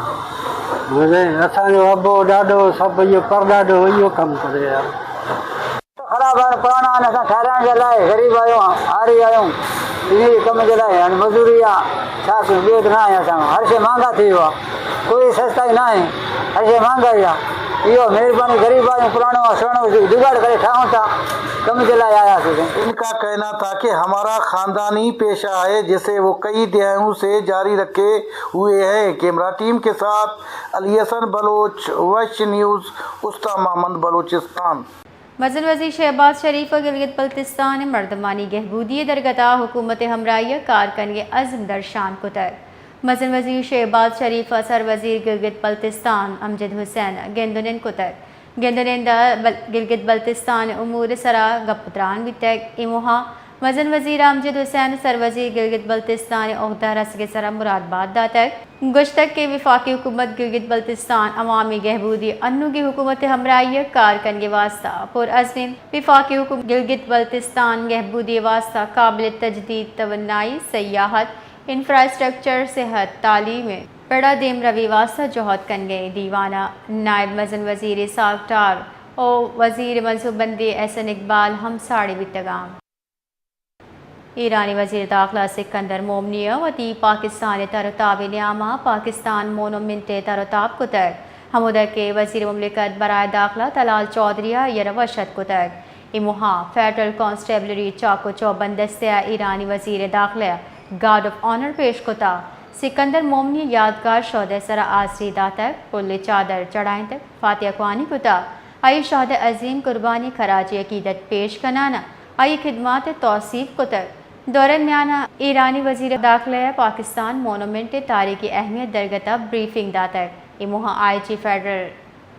بلے اساں جو ابو ڈاڈو سب ایہو پرداڈو ایہو کم کرے آ۔ خراب آن پرانا آن اساں ٹھہران جلائے، غریب آیوں، ہاری آیوں، انہی کم جلائے، یعنی مزوری آ، ساکھ بیت نہ آیا اساں، ہر شے مہنگا تھی ہوا، کوئی سستا ہی نہ ہے، ہر شے مہنگا ہی آ۔ ایہو مہربانی غریب آیوں پرانو آ، سرانو جگاڑ کرے ٹھاہوں تا، کم جلائے آیا سو۔ ان کا کہنا تھا کہ ہمارا خاندانی پیشہ ہے، جسے وہ کئی دہائیوں سے جاری رکھے ہوئے ہیں۔ کیمرہ ٹیم کے ساتھ علی حسن بلوچ، وش نیوز، استان محمد بلوچستان۔ مزن وزیر شہباز شریف ء گلگت بلتستان ء مردمانی گہبودی ء درگت ء حکومت ء ہمراہی ء کار کنگ ء عزم درشان کتگ۔ مزن وزیر شہباز شریف ء سر وزیر گلگت بلتستان امجد حسین ء گند ء نند کتگ۔ گند ء نند ء بل-، گلگت بلتستان ء امور ء سرا گپ ء تران بیتگ۔ اے موہ ء مزن وزیر امجد حسین ء سر وزیر گلگت بلتستان ء عہدہ رسگ ء سرا مراد بات داتگ۔ گوشتگ کہ وفاقی حکومت گلگت بلتستان عوامی گہبودی انوگی حکومت ء ہمراہی ء کار کنگ ء واستہ پر عزم انت۔ وفاقی حکومت گلگت بلتستان گہبودی ء واستہ قابل تجدید توانائی، سیاحت، انفراسٹرکچر، صحت، تعلیم ء پڑ ء دیمروی واستہ جہد کنگ ء انت۔ دیوان ء نائب مزن وزیر اسحاق ڈار و وزیر منصوبہ بندی احسن اقبال ہم ساڑی بیتگ انت۔ ایرانی وزیر داخلہ سکندر مومنی ء وتی پاکستان ء تر و تاب ء نیام ء پاکستان مونومنٹ ء تر و تاب کتگ، ہمودا کہ وزیر مملکت برائے داخلہ طلال چوہدری ء آئی ء را وش اتک کتگ۔ اے موہ ء فیڈرل کانسٹیبلری چاک و چوبندستی ء ایرانی وزیر داخلہ ء گارڈ آف آنر پیش کتگ۔ سکندر مومنی ء یادگار شہدء سرا آزری داتگ، پل ء چادر چڑھائینتگ، فاتحہ خوانی کتگ۔ آئی ء شہد ء عظیم قربانی ء خراج عقیدت پیش کنان ء آئی ء خدمات ء توسیپ کتگ۔ دورہ ء میان ء ایرانی وزیر داخلہ ء پاکستان مونومنٹ ء تاریخی اہمیت درگت ء بریفنگ داتگ۔ اے موہ ء آئی جی فیڈرل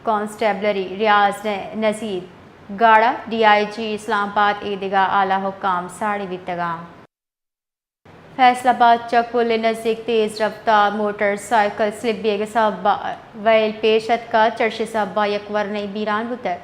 کانسٹیبلری ریاض نذیر گاڑا، ڈی آئی جی اسلام آباد ء دگہ اعلی حکام ساڑی بیتگ انت۔ فیصل آباد چک پل ء نزیک تیز رفتار موٹر سائیکل سلپ بیگ ء سبب ء ویل پیش اتکگ، چرشی ء سبب ء یک ورنایے بیران بوتگ،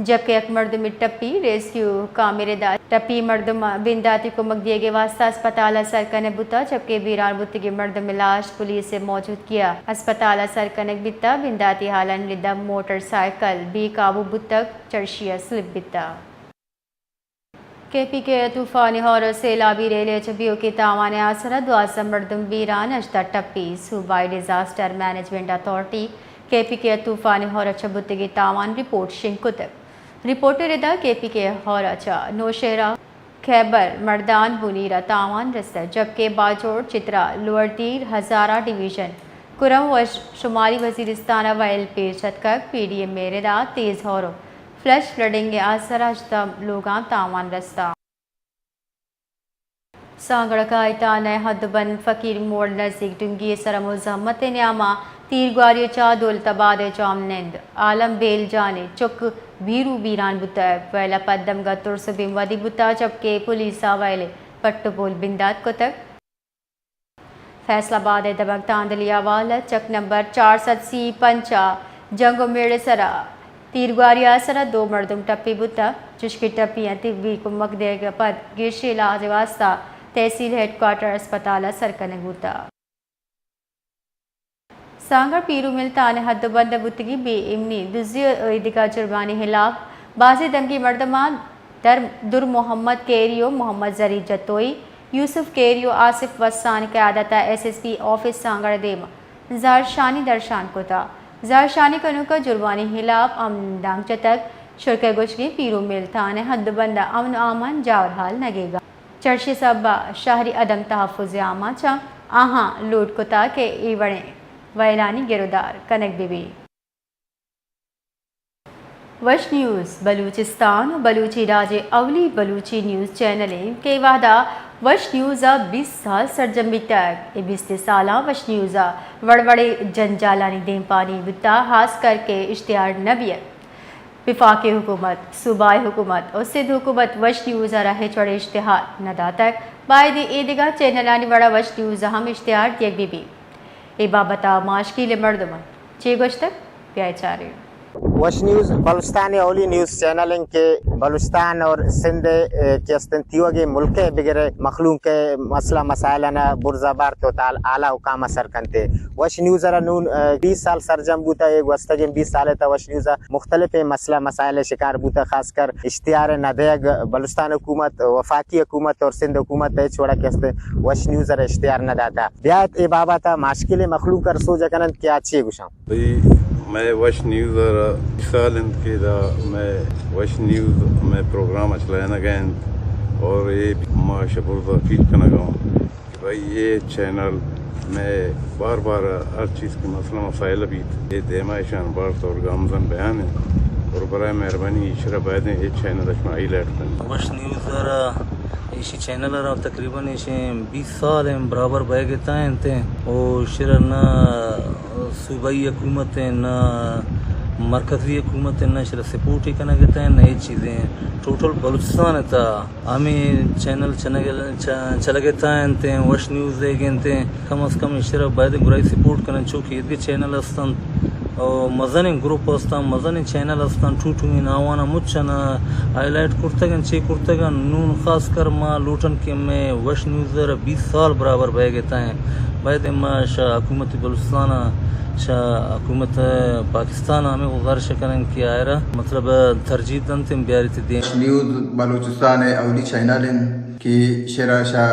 جبکہ یک مردمے ٹپی، ریسکیو حکام ء ردا ٹپی مردم ء بنداتی کمک دیگ ء واستہ ہسپتال ء سر کنگ بوتگ، جبکہ بیران بوتگیں مردم ء لاش پولیس ء موجودگی ء ہسپتال ء سر کنگ بیتگ، بنداتی حالانی ردا موٹر سائیکل بے قابو بوتگ، چرشی ء سلپ بیتگ۔ کے پی کے ء طوفانی ہور ء سیلابی ریلے چہ بیوکیں تاوان ء آسر ء دوازدہ مردم بیران، ہژدہ ٹپی۔ صوبائی ڈیزاسٹر مینجمنٹ اتھارٹی کے پی کے ء طوفانی ہور ء چہ بوتگیں تاوان رپورٹ شنگ کتگ۔ رپورٹ ء ردا کے پی کے ء ہور ء چہ نوشہرہ، خیبر، مردان، بونیر ء تاوان رستگ، جبکہ باجوڑ، چترال، لوئر دیر، ہزارہ ڈویژن، کرم و شمالی وزیرستان ء ویل پیش اتکگ۔ پی ڈی ایم ء ردا تیز ہور و فلیش فلڈنگ ء آسر ء ہژدہ لوگاں تاوان رستگ۔ سانگڑ ء کاہتان ء ہدبند فقیر موڑ نزیک ڈنگی ء سر ء مزاحمت ء نیام ء تیرگواری ء چہ دولت آباد ء جام نند عالم بیل جان ء چک بیرو بیران بوتگ۔ ویل ء پد دمگ ء ترس ء بیمواری بوتگ، جبکہ پولیس ء ویل ء پٹ ء پول بندات کتگ۔ فیصل آباد ء دمگ تاندلی حوالہ چک نمبر چار سد سی پنچ ء جنگ ء میڑ ء سرا تیرگواری ء سرا دو مردم ٹپی بوتگ، چشکہ ٹپی ء طبی کمک دیگ ء پد گیشیں علاج ء واستہ تحصیل ہیڈ کوارٹر ہسپتال ء سر کنگ بوتگ۔ سانگڑ پیرو مل تھانہ ء ہد ء بند ء بوتگیں بے امنی، دزی ء ایدگہ جرمانی ہلاپ بازیں دمگی مردماں در، در محمد کیری و محمد ظریف جتوئی، یوسف کیری و آصف وسان قیادت ء ایس ایس پی آفس سانگڑ ء دیم ء زہرشانی درشان کتگ۔ زہرشانی کنوکاں جرمانی ہلاپ امن دانگ جتگ۔ شرکئے گوشگیں پیرو مل تھانہ ء ہد ء بند ء امن و امان جاورحال نگیگ ء چرشی سبب ء شہری عدم تحفظ ء آماچ انت، آہاں لوٹ کتگ کہ اے وڑیں وئیلانی گرودار کنگ بہ بیت۔ وش نیوز بلوچستان و بلوچی راج ء اولی بلوچی نیوز چینل انت کہ اے وہدا وش نیوز ء بیست سال سرجم بیتگ۔ اے بیست سالاں وش نیوز ء وڑ وڑیں جنجالانی دیمپانی بوتگ، ہاس کر کہ اشتہار نہ بیگ۔ وفاقی حکومت، صوبائی حکومت و سندھ حکومت وش نیوز ء را ہچ وڑیں اشتہار نہ داتگ۔ بایدیں اے دگہ چینلانی وڑا وش نیوز ء ہم اشتہار دیگ بہ بیت۔ اے بابت ء ماشکیل ء مردماں چے گوشتگ؟ بیائے چاریں۔ وش نیوز بلوچستان ءِ اولی نیوز چینل انت کہ بلوچستان اور سندھ ءِ، اے، کہ استن تیوگیں ملک ءِ بگر ءِ مخلوق ءِ مسئلہ مسائل انا برزا بارت و تال اعلیٰ حکام ءَ سر کنت۔ وش نیوز ءَ را نون، اے، بیست سال سرجم بوتا، اے گوستگیں بیست سال ءِ تھا وش نیوز ءَ مختلفیں مسئلہ مسائل ءِ شکار بوتا، خاص کر اشتہار نہ دیگ، بلوچستان حکومت، وفاقی حکومت اور سندھ حکومت ہچ وڑا کہ استن وش نیوز ءَ را اشتہار نہ داتا۔ بیایت اے بابت ءَ ماشکل ءِ مخلوق ءَ را سوج کننت کہ آ چے گوشاں۔ بھئی، مئے وش نیوز ءَ را سال انت کہ دا مئے وش نیوز مئے پروگرام ءَ چلائینگ ءَ انت اور اے ما شہ برزا اپیل کنگ ءَ اوں کہ بھئی اے چینل مئے بار بار ہر چیز کہ مسئلہ مسائل بیت، اے دیما اشان بارت اور گامزن بیان انت اور برائے مہربانی ایشرا بایدیں اے چینل ءَ شما ہائی لائٹ کنت۔ وش نیوز ءَ را ایشی چینل ءَ را تقریباً ایشی بیست سال ہیں برابر بئیگ ءَ انت او ایشرا نہ صوبائی حکومت ہیں، نہ مرکزی حکومت ہیں، نہ ایشرا سپورٹ ہی کنگ ءَ انت، نہ ہچ چیزیں۔ ٹوٹل بلوچستان ءِ تھا ہمے چینل چنگ-، چ-، چلگ ءَ انت، وش نیوز دیگ ءَ انت۔ کم از کم ایشرا باید گرائی سپورٹ کنن، چونکہ ایدگہ چینل ہستن، او مزنیں گروپ ہستن، مزنیں چینل ہستن، ٹو ٹو این آوان مچ انا ہائی لائٹ کرتگ انت، چے کرتگ انت۔ نون خاص کر ما لوٹن کہ مئے وش نیوز ءَ را بیست سال برابر بئیگ ءَ انت۔ باید ما شہ حکومت بلوچستان ءَ، شہ حکومت پاکستان ءَ ہمے گزارش کنن کہ آئرا مطلب ترجیح دنت بیاریت دیم۔ وش نیوز بلوچستان ءِ اولی چینل انت کہ ایشرا شہ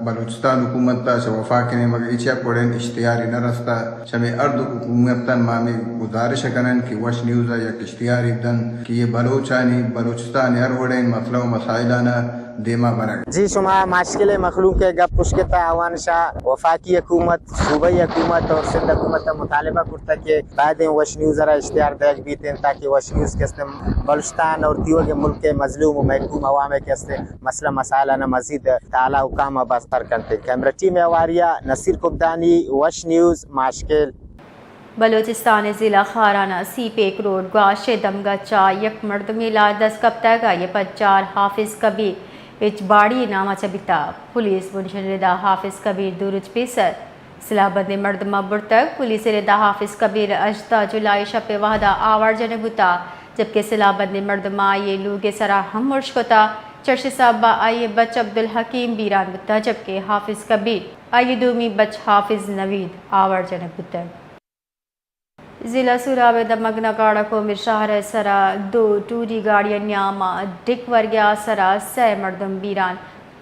بلوچستان حکومت ءَ شہ وفاق ءِ نیمگ ءَ ہچ یک وڑیں اشتہارے نہ رستہ۔ شہ مئے ہر دو حکومتاں ما ہمے گزارش کنن کہ وش نیوز ءَ یک اشتہارے بدنت کہ اے بلوچانی، بلوچستان ءِ ہر وڑیں مسئلہ و مسائلاں دیما برگ۔ جی، شما ماشکل ءِ مخلوق ءِ گپ اشکتہ، آوان شہ وفاقی حکومت، صوبائی حکومت اور سندھ حکومت ءَ مطالبہ کرتہ کہ بایدیں وش نیوز ءَ را اشتہار دیگ بیت انت تاکہ وش نیوز کہ استیں بلوچستان اور تیوگیں ملک ءِ مظلوم و محکوم عوام ءِ کہ استیں مسئلہ مسائل آناں مزید اعلیٰ حکام ءَ بستر کنت۔ کیمرہ ٹیم ءِ ہواری ءَ نصیر کبدانی، وش نیوز، ماشکل۔ بلوچستان ءِ ضلع خاران ءِ سی پیک روڈ گواش ءِ دمگچ ءَ یک مردمے لاش دست کپتگ، آئی ءِ پجار حافظ کبیر اچ باڑی ءِ نام ءَ چہ بیتگ۔ پولیس بنشن ءِ ردا حافظ کبیر دو روچ پیسر سلاہ بندیں مردماں برتگ۔ پولیس ءِ ردا حافظ کبیر ءَ ہژدہ جولائی شپ ءِ وہدا آوار جنگ بوتگ، جبکہ سلاہ بندیں مردماں آئی ءِ لوگ ءِ سرا ہم ارش کتگ۔ چرشی سہب ءَ آئی ءِ بچ عبدالحکیم بیران بوتگ، جبکہ حافظ کبیر، آئی ءِ دومی بچ حافظ نوید آوار جنگ بوتگ۔ ضلع سوراب ءِ دمگ نگاڑک و میر شہر ءِ سرا دو ٹوری گاڑی ءِ نیام ءَ ڈک ورگ ءِ آسرا سئے مردم بیران،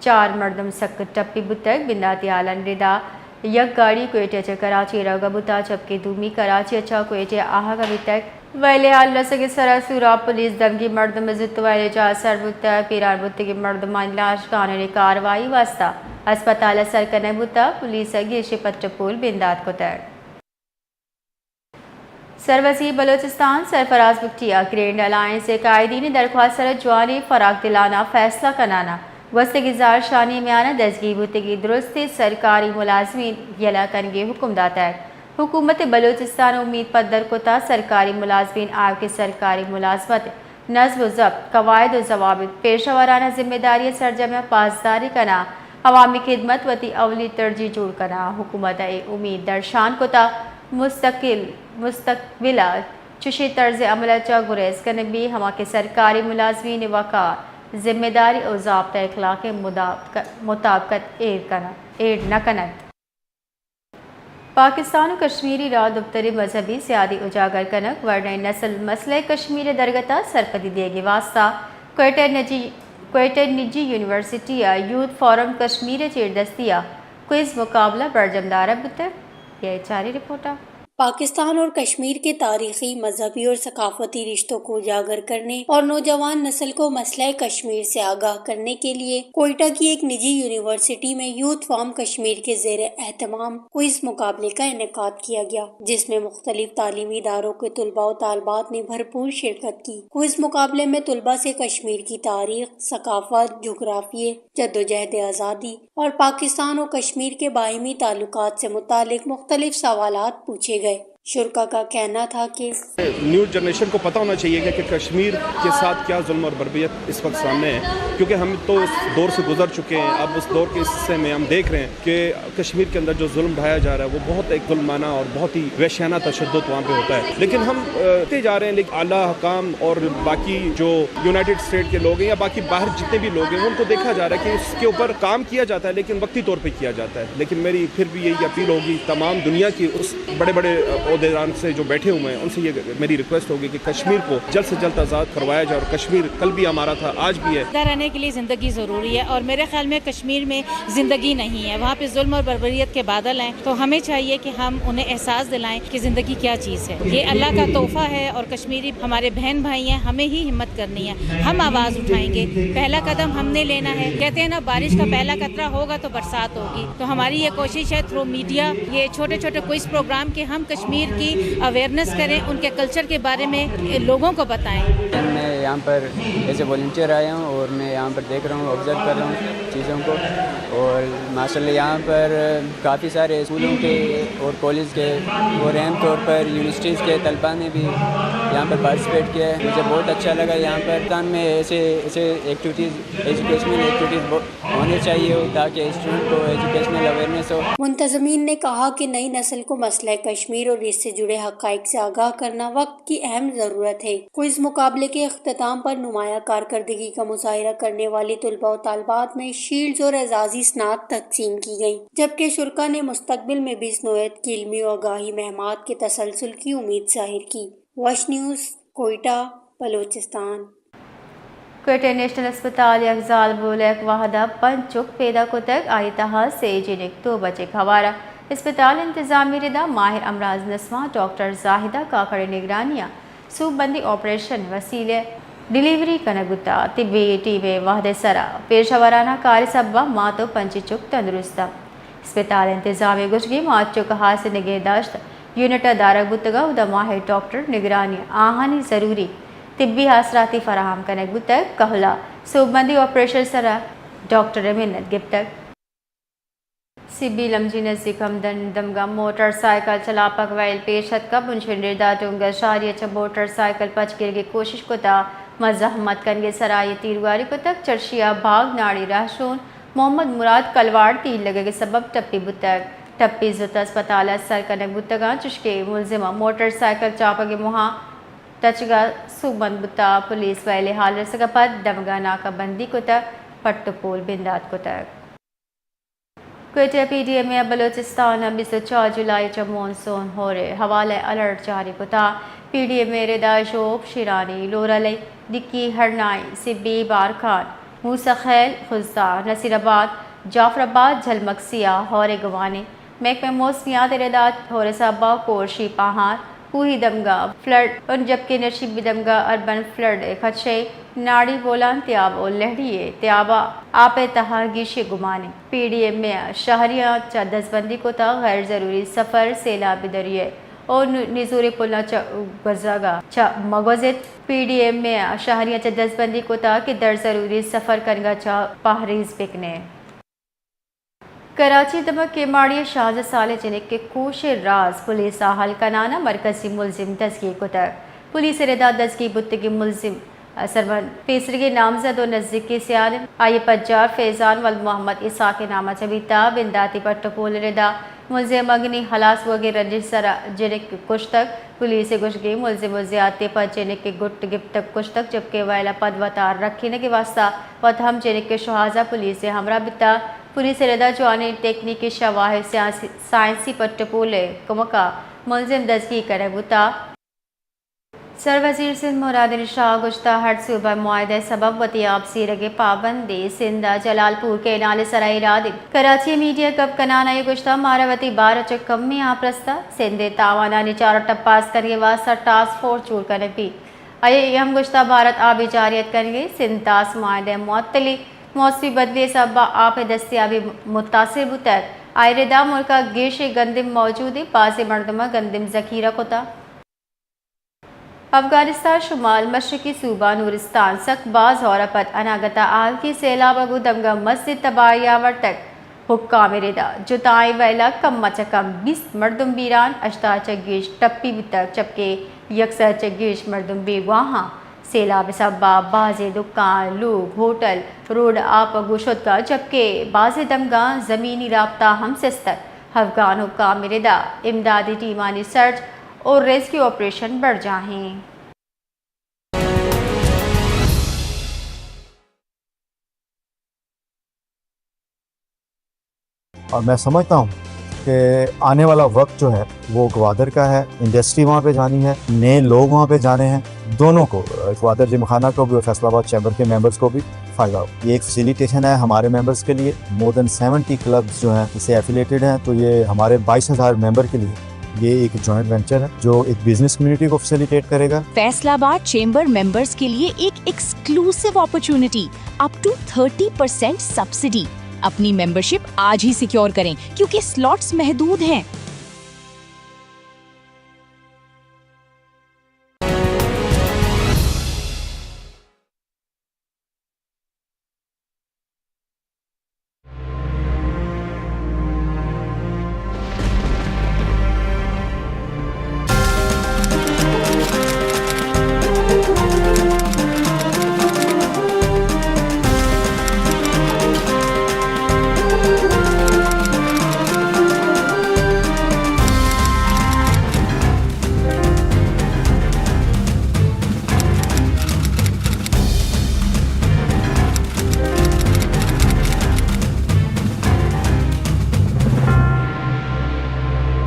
چار مردم سک ٹپی بوتگ۔ بنداتی حالانی ردا یک گاڑی کوئٹہ چہ کراچی روگ ءَ بوتگ، جبکہ دومی کراچی ءَ چہ کوئٹہ آہگ ءَ بیتگ۔ ویل ءِ حال رسگ ءِ سرا سوراب پولیس دمگی مردم ءِ زوت ویل ءِ جاہ ءَ سر بوتگ۔ بیران بوتگیں مردمانی لاش قانونی کاروائی واستہ ہسپتال ءَ سر کنگ بوتگ۔ پولیس ءَ گیشیں پٹ ءُ پول بندات کتگ۔ سروزیر بلوچستان سرفراز بگٹی ءَ گرینڈ الائنس ءِ قائدین ءِ درخواست ءِ سرا جوانیں فراخ دلانہ فیصلہ کنان ءَ گوستگیں زہرشانی ءِ میان ءَ دزگیر بوتگیں درستیں سرکاری ملازمین یلہ کنگ ءِ حکم داتگ۔ حکومت بلوچستان ءَ امیت پدر کتگ سرکاری ملازمین آیوکیں سرکاری ملازمت نظم و ضبط، قواعد و ضوابط، پیشہ ورانہ ذمہ داری ءِ سرجم ءَ پاسداری کناں، عوامی خدمت وتی اولی ترجیح جوڑ کناں۔ حکومت ءَ اے امیت درشان کتگ مستقل، مستقبل ءَ چشیں طرز عمل ءَ چہ گریز کنگ بیت، ہما کہ سرکاری ملازمین ءِ وقار، ذمہ داری و ضابطہ اخلاق ءِ مطابق-، مطابقت ایر کنگ، ایر نہ کننت۔ پاکستان و کشمیر ءِ را دپتر ءِ مذہبی سیادی اجاگر کنگ، ورنائیں نسل مسئلہ کشمیر ءِ درگت ءَ سرپدی دیگ ءِ واستہ کوئٹہ نجی، کوئٹہ نجی یونیورسٹی ءَ یوتھ فورم کشمیر ءِ چیردستی ءَ کوئز مقابلہ برجم دارگ بوتگ۔ اے چاری رپورٹ ءَ۔ پاکستان اور کشمیر کے تاریخی، مذہبی اور ثقافتی رشتوں کو اجاگر करने और नौजवान नस्ल को मसला कश्मीर से आगाह करने के लिए कोयटा की एक निजी यूनिवर्सिटी में यूथ फॉर्म कश्मीर के जेर एहतमाम क्विज मुकाबले का इनेकाद किया गया, जिसमें मुख्तलिफ तालीमी इदारों के तलबा और तालबात ने भरपूर शिरकत की। क्विज मुकाबले में तलबा से कश्मीर की तारीख, सकाफत, जोग्राफिये, जद्दोजहद आज़ादी और पाकिस्तान और कश्मीर के बाहिमी ताल्लुकात से मुतालिक मुख्तलिफ सवालात पूछे गए। شرکا کا کہنا تھا کہ نیو جنریشن کو پتہ ہونا چاہیے کہ کشمیر کے ساتھ کیا ظلم اور بربریت اس وقت سامنے ہے، کیونکہ ہم تو اس دور سے گزر چکے ہیں۔ اب اس دور کے حصے میں ہم دیکھ رہے ہیں کہ کشمیر کے اندر جو ظلم ڈھایا جا رہا ہے، وہ بہت ایک ظلمانہ اور بہت ہی وحشیانہ تشدد وہاں پہ ہوتا ہے، لیکن ہم، آ، تے جا رہے ہیں، لیکن اعلیٰ حکام اور باقی جو یونائیٹڈ اسٹیٹ کے لوگ ہیں یا باقی باہر جتنے بھی لوگ ہیں، ان کو دیکھا جا رہا ہے کہ اس کے اوپر کام کیا جاتا ہے، لیکن وقتی طور پہ کیا جاتا ہے۔ لیکن میری پھر بھی یہی اپیل ہوگی تمام دنیا کی اس بڑے بڑے عہدیداران سے جو بیٹھے ہوئے ہیں، ان سے یہ میری ریکویسٹ ہوگی کہ کشمیر کو جلد سے جلد آزاد کروایا جائے، اور کشمیر کل بھی ہمارا تھا، آج بھی ہے۔ زندہ رہنے کے لیے زندگی ضروری ہے اور میرے ख्याल में कश्मीर में ज़िंदगी नहीं है, वहाँ पे जुल्म और बर्बरियत के बादल हैं। तो हमें चाहिए कि हम उन्हें एहसास दिलाएं कि ज़िंदगी क्या चीज़ है। ये अल्लाह का तोहफा है और कश्मीरी हमारे बहन भाई हैं, हमें ही हिम्मत करनी है, हम आवाज़ उठाएंगे। पहला कदम हमने लेना है। कहते हैं ना, बारिश का पहला कतरा होगा तो बरसात होगी। तो हमारी ये कोशिश है, थ्रू मीडिया, ये छोटे छोटे क्विज प्रोग्राम, कि हम कश्मीर की अवेयरनेस करें, उनके कल्चर के बारे में लोगों को बताएं। मैं यहाँ पर एज ए वॉलंटियर आया हूँ और मैं यहाँ पर देख रहा हूँ, ऑब्जर्व कर रहा हूँ चीज़ों को। और माशाल्लाह, यहाँ पर काफ़ी सारे स्कूलों के और कॉलेज के और अहम तौर पर यूनिवर्सिटीज़ के तलबा ने भी यहाँ पर पार्टिसिपेट किया है। मुझे बहुत अच्छा लगा यहाँ पर। पाकिस्तान में ऐसे ऐसे एक्टिविटीज़, एजुकेशनल एक्टिविटीज़ होने चाहिए, ताकि स्टूडेंट को एजुकेशनल अवेयरनेस हो। मुंतजमीन ने कहा कि नई नस्ल को मसला कश्मीर और इससे जुड़े हकाइक से आगाह करना वक्त की अहम ज़रूरत है। क्विज मुकाबले के अख्ताम पर नुमाया कारकर्दगी का मुजाहरा करने वाली तलबा और तालबात ने शील्ड्स और एजाजी सनात तकसीम की गईं, जबकि शुरका ने मुस्तकबिल में भी इस नोयत की इल्मी और आगाही महमात के तसलसल की उम्मीद जाहिर की। वश न्यूज़, कोयटा, बलूचिस्तान। کوئٹہ نیشنل اسپتال یک زالبول ء یک وہد ء پنچ چک پیدا کتگ، آئی تہا سے جنک دو بچک ہوار ء۔ اسپتال انتظامیہ ء ردا ماہر امراض نسواں ڈاکٹر زاہدہ کاکڑ ء نگرانی ء سوبمندی آپریشن ء وسیلہ ء ڈیلیوری کنگ بوتگ۔ طبی ٹیم ء وہد ء سرا پیشہ ورانہ کار ء سبب ء مات ء پنچ چک تندرست انت۔ اسپتال انتظامیہ ء گوشگ ء مات چک ہاسیں نگہداشت یونٹ ء دارگ بوتگ ء اودا ماہر ڈاکٹر نگرانی ء آہانی ضروری طبی آسراتی فراہم کنگ بوتگ۔ کہول ء سوبمندی آپریشن ء سرا ڈاکٹر ء منت گپتگ۔ سی بی لمجی نزیک ہمدان دمگا موٹر سائیکل چلاپک ویل پیش اتکا، بنشن ردا ڈونگر شاری چہ موٹر سائیکل پچ گرگی کوشش کتا، مزاحمت کنگی سرا آئی تیرگواری کتگ، چرشیا بھاگ ناڑی رہشون محمد مراد کلواڑ تیر لگگ سبب ٹپی بوتگ، ٹپی زوت اسپتال سر کنگ بوتگاں، چشکہ ملزم موٹر سائیکل چاپگ موہاں تچگا سوبمند بوتا، پولیس ویل حال رسگ پد دمگا ناکہ بندی کتگ، پٹ و پول بندات کتگ۔ کوئٹہ، پی ڈی ایم اے ء بلوچستان ء بیست ء چار جولائی ء چہ مون سون ہور ء حوالہ ء الرٹ جاری کتگ۔ پی ڈی ایم اے ء ردا ژوب، شیرانی، لورلی، دکی، ہرنائی، سبی، بارکھان، موسی خیل، خضدار، نصیر آباد، جعفر آباد، جھل مکسی ء ہور ء گوانی۔ محکمہ موسمیات ء ردا ہور ء سبا کور، شیپاہان، کوہی دمگا فلڈ انت، جبکہ نشیبی دمگا اربن فلڈ ء خدشہ ء ناڑی بولان تیاب و لہڑی ء تیابا آپ ء تہا گیشی گمان انت۔ پی ڈی ایم اے ء شہریاں چہ دزبندی کتگ، غیر ضروری سفر سیلابی دریائے و نزوری پلاں چہ گوزگ ء چہ مگوزیت۔ پی ڈی ایم اے ء شہریاں چہ دزبندی کتگ کہ در ضروری سفر کنگ ء چہ پہریز بکن انت۔ کراچی دمگ کیماڑی ء شانزدہ سالیں جنک ء کوش ء راز پولیس ء حل کنان ء مرکزی ملزم دزگیر کتگ۔ پولیس ء ردا دزگیر بوتگیں ملزم سرمن پیسریگیں نامزد و نزیکی سیاد انت۔ آئی ء پجار فیضان ولد محمد اسحاق ء نام ء چہ بیتا۔ بنداتی پٹ و پول ء ردا ملزم مگنی ہلاس بوگی رنجش سرا جنک کشتگ۔ پولیس ء گوشگی ملزم و زیاتی پہ جنک ء گٹ گپتگ کشتگ، جبکہ ویل ء پد وتارا رکھینگ ء واستہ وت ہم جنک ء شوہازا پولیس ء ہمراہ بیتا۔ پولیس ء ردا جوانیں تکنیکی شواہد، سیاسی، سائنسی پٹ و پول ء کمکا ملزم دزگیر کنگ بوتا۔ سروزیر سندھ مراد علی شاہ ء گوشتہ، ہر صوبہ معاہدہ ء سبب وتی آپ زیرگ ء پابندی۔ سندھ ء جلال پور کینال ء سرا ایراد انت۔ کراچی ء میڈیا ء گپ کنان آئی ء گوشتہ، مارا وتی بار ء چہ کمی آپ رستہ، سندھ ء تاوانانی چار ء ٹپاس کنگ ء واستہ ٹاسک فورس جوڑ کنگ بیت۔ آئی ء اے ہم گوشتہ، بھارت آبی جارحیت کنگ ء سندھ طاس معاہدہ ء معطلی، موسمی بدلی ء سبب ء آپ ء دستیابی متاثر بوتگ۔ آئی ء ردا ملک ء گیشیں گندم موجود انت، بازیں مردماں گندم ذخیرہ کتگ۔ افغانستان شمال مشرقی صوبہ نورستان سک باز ہور ء پد اناگت ء آہلکی سیلاب ء گوں دمگا مزید تباہی آورتگ۔ حکام ءِ ردا جتائیں ویل ءَ کم ءَ چہ کم بیست مردم بیران، ہشتاد چہ گیش ٹپی بوتگ، جبکہ یک سد چہ گیش مردم بیگواہ اَنت۔ سیلاب ءِ سبب ءَ بازیں دکان، لوگ، ہوٹل، روڈ آپ ءَ گوشتگ، جبکہ بازیں دمگاں زمینی رابطہ ہم سست اَت۔ افغان حکام ءِ ردا امدادی ٹیمانی سرچ اور ریسکیو آپریشن برجاہ اِنت۔ اور میں سمجھتا ہوں کہ آنے والا وقت جو ہے، وہ گوادر کا ہے، انڈسٹری وہاں پہ جانی ہے، نئے لوگ وہاں پہ جانے ہیں۔ دونوں کو، گوادر جمخانہ کو بھی اور فیصل آباد چیمبر کے ممبرز کو بھی فائدہ ہو۔ یہ ایک فیسیلیٹیشن ہے ہمارے ممبرز کے لیے۔ مور دین سیونٹی کلبز جو ہیں، اس سے ایفیلیٹڈ ہیں، تو یہ ہمارے بائیس ہزار ممبر کے لیے یہ ایک جوائنٹ وینچر ہے، جو ایک بزنس کمیونٹی کو فیسیلیٹیٹ کرے گا۔ فیصل آباد چیمبر ممبرز کے لیے ایک exclusive opportunity, up to thirty percent subsidy. اپنی ممبرشپ آج ہی سیکیور کریں، کیونکہ سلاٹس محدود ہیں۔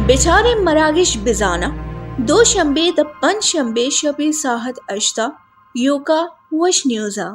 بچاریں مراگش بزاناں، دوشنبے تا پنچ شنبے شپی ساعت ہشتا یوکا وش نیوزا۔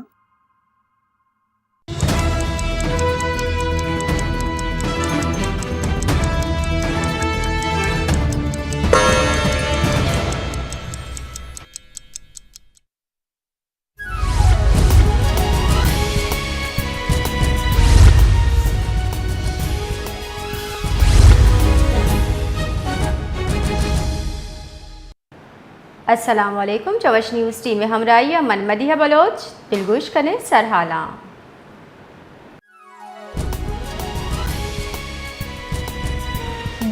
السلام علیکم، چوش نیوز ٹیم ءِ ہمراہی ءَ من مدیحہ بلوچ، دلگوش کنیں سرحالاں۔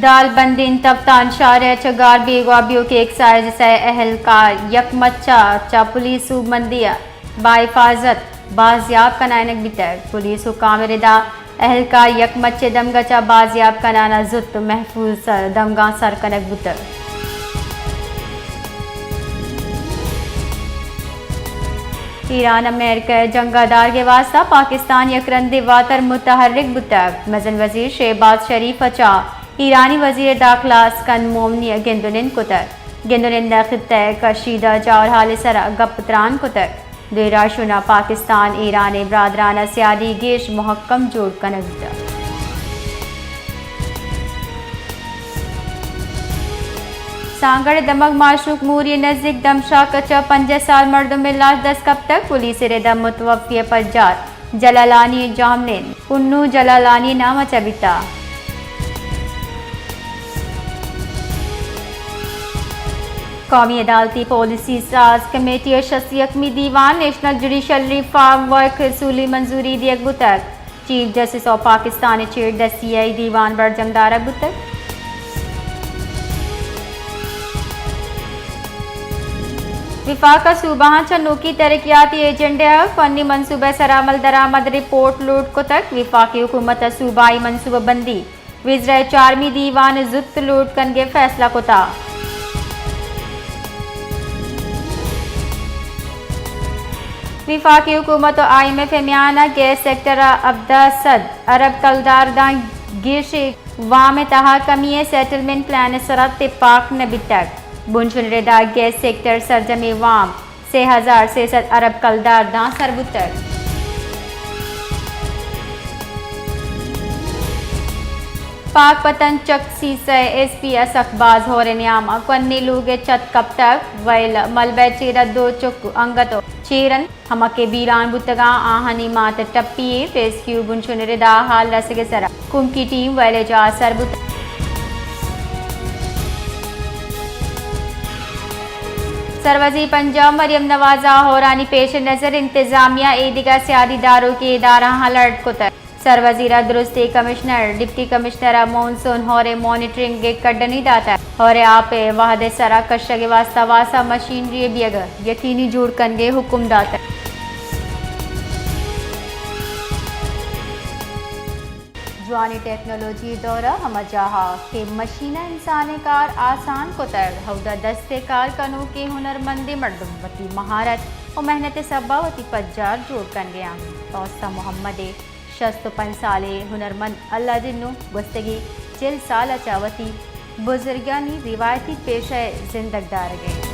دالبندین تفتان شہر ءَ چہ گار بیگواہ بیوک ایکسائز ءِ سئے اہلکار یک مچ ءَ چہ پولیس سوبمندی ءَ باحفاظت بازیاب کنائینگ بیتگ۔ پولیس حکام ءِ ردا اہلکار یک مچے دمگ ءَ چہ بازیاب کنان ءَ زوت محفوظ سر، دمگاں سر کنگ بوتگ۔ ایران امریکہ ءِ جنگ ءَ دارگ ءِ واستہ پاکستان یک رندے واتر متحرک بوتگ۔ مزن وزیر شہباز شریف ءَ چہ ایرانی وزیر داخلہ اسکند مومنی ءَ گند ءُ نند کتگ۔ گند ءُ نند ءَ خطہ ءِ کشیدہ جاورحال ءِ سرا گپ ءُ تران کتگ۔ دوئیں راہشونا پاکستان ایران ءِ برادرانہ سیادی گیش مہکم جوڑ کنگ بوتگ۔ سانگڑ ءِ دمگ معشوق موری ءِ نزیک دمشاک ءَ چہ پنجاہ سال مردم ءِ لاش دست کپتگ۔ پولیس ءِ ردا متوفی ءِ پجار جلالانی جہمنند انو جلالانی نام ءَ چہ بیتگ۔ قومی عدالتی پالیسی ساز کمیٹی ءِ شست یکمی دیوان، نیشنل جوڈیشل ریفارم ورک ءَ اصولی منظوری دیگ بوتگ۔ چیف جسٹس آف پاکستان ءِ چیردستی ءَ اے دیوان برجم دارگ بوتگ۔ وفاق ءَ صوبہاں چہ نوکی ترقیاتی ایجنڈہ ءُ فنی منصوبہ ءِ سرا عمل درآمد رپورٹ لوٹ کتگ۔ وفاقی حکومت ءَ صوبائی منصوبہ بندی وزرا ءِ چارمی دیوان ءَ زوت لوٹ کنگ ءِ فیصلہ کتگ۔ وفاقی حکومت ءُ آئی ایم ایف ءِ میان ءَ گیس سیکٹر ءَ ہبدہ سد ارب کلدار داں گیشیں وام ءِ تہا کمی ءِ سیٹلمنٹ پلان ءِ سرا تپاک نہ بیتگ۔ بنشون ءِ ردا گیس سیکٹر سرجمیں وام سے ہزار سے سد ارب کلدار داں سر بوتگ۔ پاک پتن چک سیسہ ءِ ایس پی اسک باز ہور ءِ نیام ءَ کوہنیں لوگ ءِ چت کپتگ، ویل ملبہ ءِ چیرا دو چک انگت ءُ چیر انت، ہما کہ بیران بوتگاں آہانی مات ٹپی انت۔ ریسکیو بنشون ءِ ردا حال رسگ ءِ سرا کمکی ٹیم ویل ءِ جاہ ءَ سر بوتگ۔ سروزیر پنجاب مریم نواز ءَ ہورانی پیش نظر انتظامیہ ءَ اے دگہ سیادی داروکیں ادارہاں الرٹ کتگ۔ سروزیر ءَ درستیں کمشنر، ڈپٹی کمشنر ءَ مون سون ہور ءِ مانیٹرنگ ءِ کڈنی داتگ۔ ہور ءِ آپ ءِ وھد ءِ سرا کشگ ءِ واستہ واسا مشینری ءِ بیگ ءَ یقینی جوڑ کنگ ءِ حکم داتگ۔ جوانیں ٹیکنالوجی ءِ دور ءَ ہما جاہ ءَ کہ مشین ءَ انسان ءِ کار آسان کتگ، ہود ءَ دست ءِ کار کنوکیں ہنرمندیں مردم وتی مہارت ءُ محنت ءِ سبب ءَ وتی پجار جوڑ کنگ ءَ انت۔ توسہ محمد ءِ شست ءُ پنچ سالیں ہنرمند اللہ جنو گوستگیں چل سال ءَ چہ وتی بزرگانی روایتی پیشہ ءِ زندگ دارگ ءَ انت۔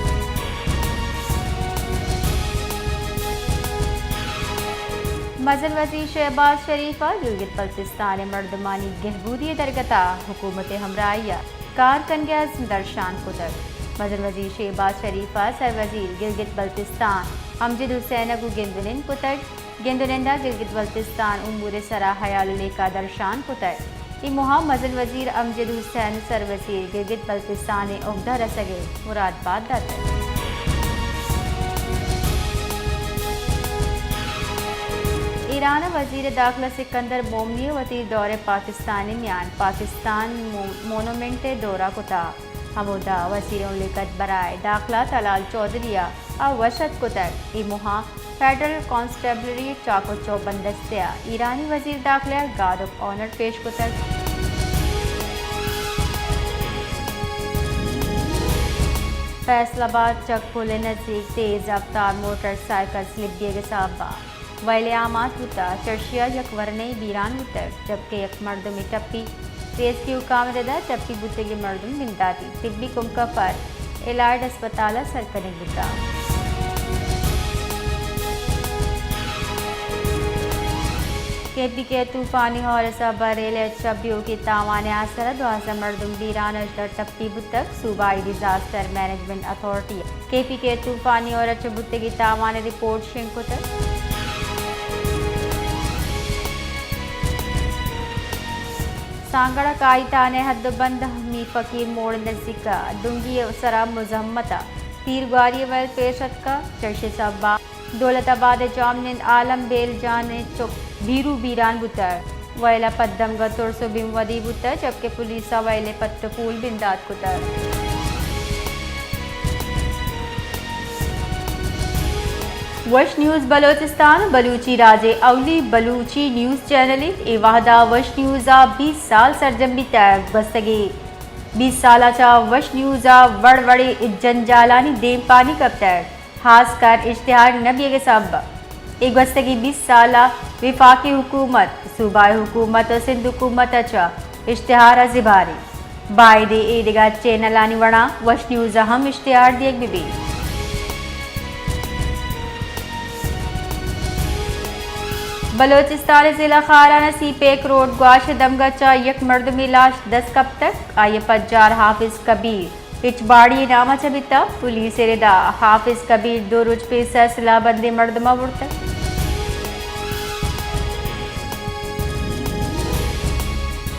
مزن وزیر شہباز شریف ءَ گلگت بلتستان ءِ مردمانی گہبودی ءِ درگت ءَ حکومت ءِ ہمراہی ءَ کار کنگ ءِ عزم درشان کتگ۔ مزن وزیر شہباز شریف ءَ سروزیر گلگت بلتستان امجد حسین ءَ گوں گند ءُ نند کتگ۔ گند ءُ نند ءَ گلگت بلتستان امور ءِ سرا ہیال ءُ لیکہ درشان کتگ۔ اے موہ ءَ مزن وزیر امجد حسین ءَ سروزیر گلگت بلتستان ءِ اگدہ رسگ ءِ مراد بات داتگ۔ ایران ءِ وزیر داخلہ سکندر مومنی ءَ وتی دور ءِ پاکستان ءِ میان پاکستان مو-، مونومنٹ ءِ دورہ کتگ۔ ہمودا وزیر مملکت برائے داخلہ طلال چوہدری ءَ وش اتک کتگ۔ اے موہ ءَ فیڈرل کانسٹیبلری چاک ءُ چوبندستے ءَ ایرانی وزیر داخلہ ءَ گارڈ آف آنر پیش کتگ۔ فیصل آباد چیک پل ءِ نزیک تیز رفتار موٹر سائیکل سلپ بیگ ءِ سبب ءَ وئیل ءِ آماچ بوتگ، چرشی ءَ یک ورنایے بیران بوتگ، جبکہ یک مردمے ٹپی۔ ریسکیو کامرد ءَ ٹپی بوتگیں مردم بنداتی طبی کمک ءَ پر ایلائیڈ اسپتال ءَ سر کنگ بوتگ۔ کے پی کے طوفانی ہور ءِ سبب ءَ ریل ءِ چہ بیوکی تاوان ءِ آسر ءَ دوازدہ مردم بیران، ہژدہ ٹپی بوتگ۔ صوبائی ڈیزاسٹر مینجمنٹ اتھارٹی ءَ کے پی کے طوفانی ہور ءَ چہ بوتگیں تاوان ءِ رپورٹ شنگ کتگ۔ سانگڑ ءَ کائی تھانہ ءِ حد ءُ بند میر فقیر موڑ ءِ نزیک ءَ ڈنگی ءِ سرا مزاحمت ءَ تیرگواری ءِ وئیل پیش اتکگ۔ چرشی ءِ سبب ءَ دولت آباد ءِ جامنند عالم بیل جان ءِ چک بیرو بیران بوتگ۔ وئیل ءَ پد دمگ ءَ ترس ءُ بیم ودی بوتگ، جبکہ پولیس ءَ وئیل ءِ پٹ ءُ پول بندات کتگ۔ وش نیوز بلوچستان بلوچی راج ءِ اولی بلوچی نیوز چینلے۔ اے وہد ءَ وش نیوز ءَ بیست سال سرجم بیتگ۔ گوستگیں بیست سال ءَ چہ وش نیوز ءَ وڑ وڑیں جنجالانی دیمپانی کپتگ۔ ہاسکر اشتہار نہ بیگ ءِ سبب ءَ اے گوستگیں بیست سال ءَ وفاقی حکومت، صوبائی حکومت ءُ سندھ حکومت ءَ چہ اشتہار ءَ زبہر انت۔ بائدیں اے دگہ چینلانی وڑا وش نیوز ءَ ہم اشتہار دیگ بہ بیت۔ بلوچستان ءِ ضلع خاران ءِ سی پیک روڈ گواش ءِ دمگ ءَ چہ یک مردمے لاش دست کپتگ۔ آئی ءِ پجار حافظ کبیر ہچ باڑی ءِ نام ءَ چہ بیتگ۔ پولیس ءِ ردا حافظ کبیر دو روچ پیسر سلاہ بندیں مردم ءَ برتگ۔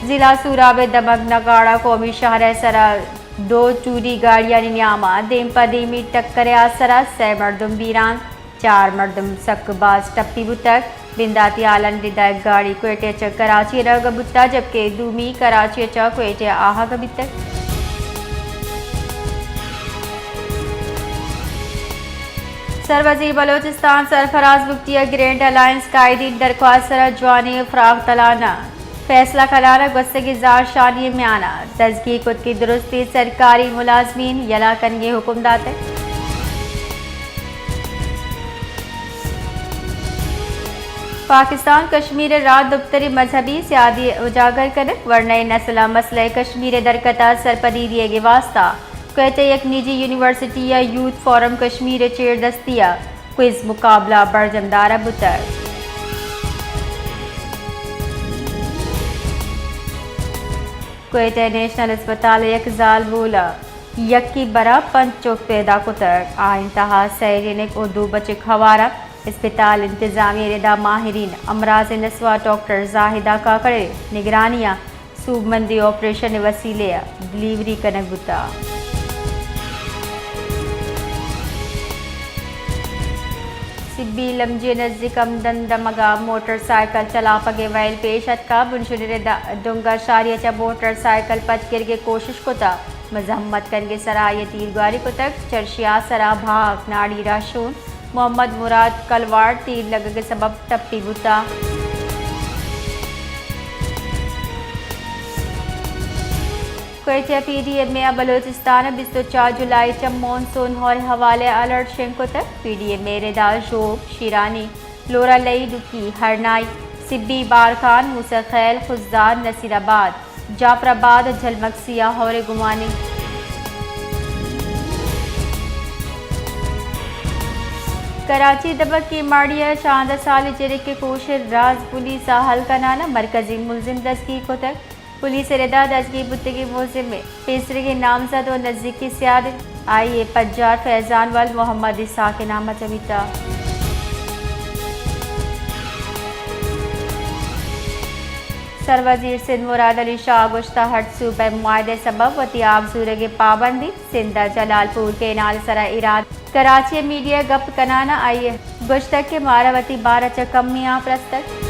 ضلع سوراب ءِ دمگ نگاڑا قومی شہر ءِ سرا دو ٹولی گاڑیانی نیام ءَ دیم پہ دیمی ٹکر ءِ آسرا سئے مردم بیران۔ چار مردم سک باز ٹپی بوتگ۔ بنداتی ہالانی ردا یک گاڑی کوئٹہ ءَ چہ کراچی ءَ روگ ءَ بوتگ، جبکہ دومی کراچی ءَ چہ کوئٹہ ءَ آہگ ءَ بیتگ۔ سروزیر بلوچستان سرفراز بگٹی ءَ گرینڈ الائنس قائدین درخواست ءِ سرا جوانیں فراخ تلان ءِ فیصلہ کنان ءَ گوستگیں زہرشانی ءِ میان ءَ دزگیر کتگیں درستیں سرکاری ملازمین یلہ کنگ ءِ حکم داتگ۔ پاکستان کشمیر ءِ راہ دپتری مذہبی سیادی اجاگر کنگ، ورنائیں نسل ءَ مسئلہ کشمیر ءِ درگت ءَ سرپدی دیگ ءِ واستہ کوئٹہ ءِ یک نجی یونیورسٹی ءَ یوتھ فورم کشمیر ءِ چیردستی ءَ کوئز مقابلہ برجم دارگ بوتگ۔ کوئٹہ ءِ نیشنل اسپتال ءَ یک زالبول ءَ یکے برا پنچ چک پیدا کتگ۔ آیانی تہا سئے جنک ءُ دو بچک ہوار انت۔ اسپتال انتظامیہ ءِ ردا ماہرین امراض نسواں ڈاکٹر زاہدہ کاکڑ ءِ نگرانی ءَ سوبمندیں آپریشن ءِ وسیلہ ءَ ڈلیوری کنگ بوتگ۔ طبی لمجے نزیک ہمدان دمگ ءَ موٹر سائیکل چلاپگ ءِ ویل پیش اتکگ۔ بنشون رد ءَ ڈونگر شاری ءَ چہ موٹر سائیکل پچ گرگ ءِ کوشش کتگ۔ مزاحمت کنگ ءِ سرا آئی ءَ تیرگواری کتگ۔ چرشی ءِ سرا بھاگ ناڑی رہشون محمد مراد کلواڑ تیر لگگ ءِ سبب ٹپی بوتگ۔ کوئٹہ، پی ڈی ایم اے ءَ بلوچستان ءَ بیست ءُ چار جولائی ءَ چہ مون سون ہور ءِ حوالہ ءَ الرٹ شنگ کتگ۔ پی ڈی ایم اے ءِ رد ءَ ژوب، شیرانی، لورالئی، ڈکی، ہرنائی، سبی، بارکھان، موسی خیل، خضدار، نصیر آباد، جعفر آباد ءُ جھل مگسی ءَ ہور ءِ گمان انت۔ کراچی ءِ دمگی ماڑی ءَ شاندہ سالیں جنک ءِ کوش ءِ راز پولیس ءَ حل کنان ءَ مرکزی ملزم دزگیر کتگ۔ پولیس ءِ رد ءَ دزگیر بوتگیں ملزم ءِ پیسریگیں نامزد ءُ نزیکی سیاد انت۔ آئی ءِ پجار فیضان ولد محمد اسحاق ءِ نام ءَ چمیتگ۔ سروزیر سندھ مراد علی شاہ ءَ گوشتگ، ہرچ صوبہ ءِ معاہدہ ءِ سبب وتی آپ زورگ ءِ پابند انت۔ سندھ ءِ جلال پور کینال ءِ سرا ایراد کراچی ءِ میڈیا ءَ گپ کنان ءَ آئی ءَ گوشتگ کہ مارا وتی بار ءَ چہ کمی آپ رستگ۔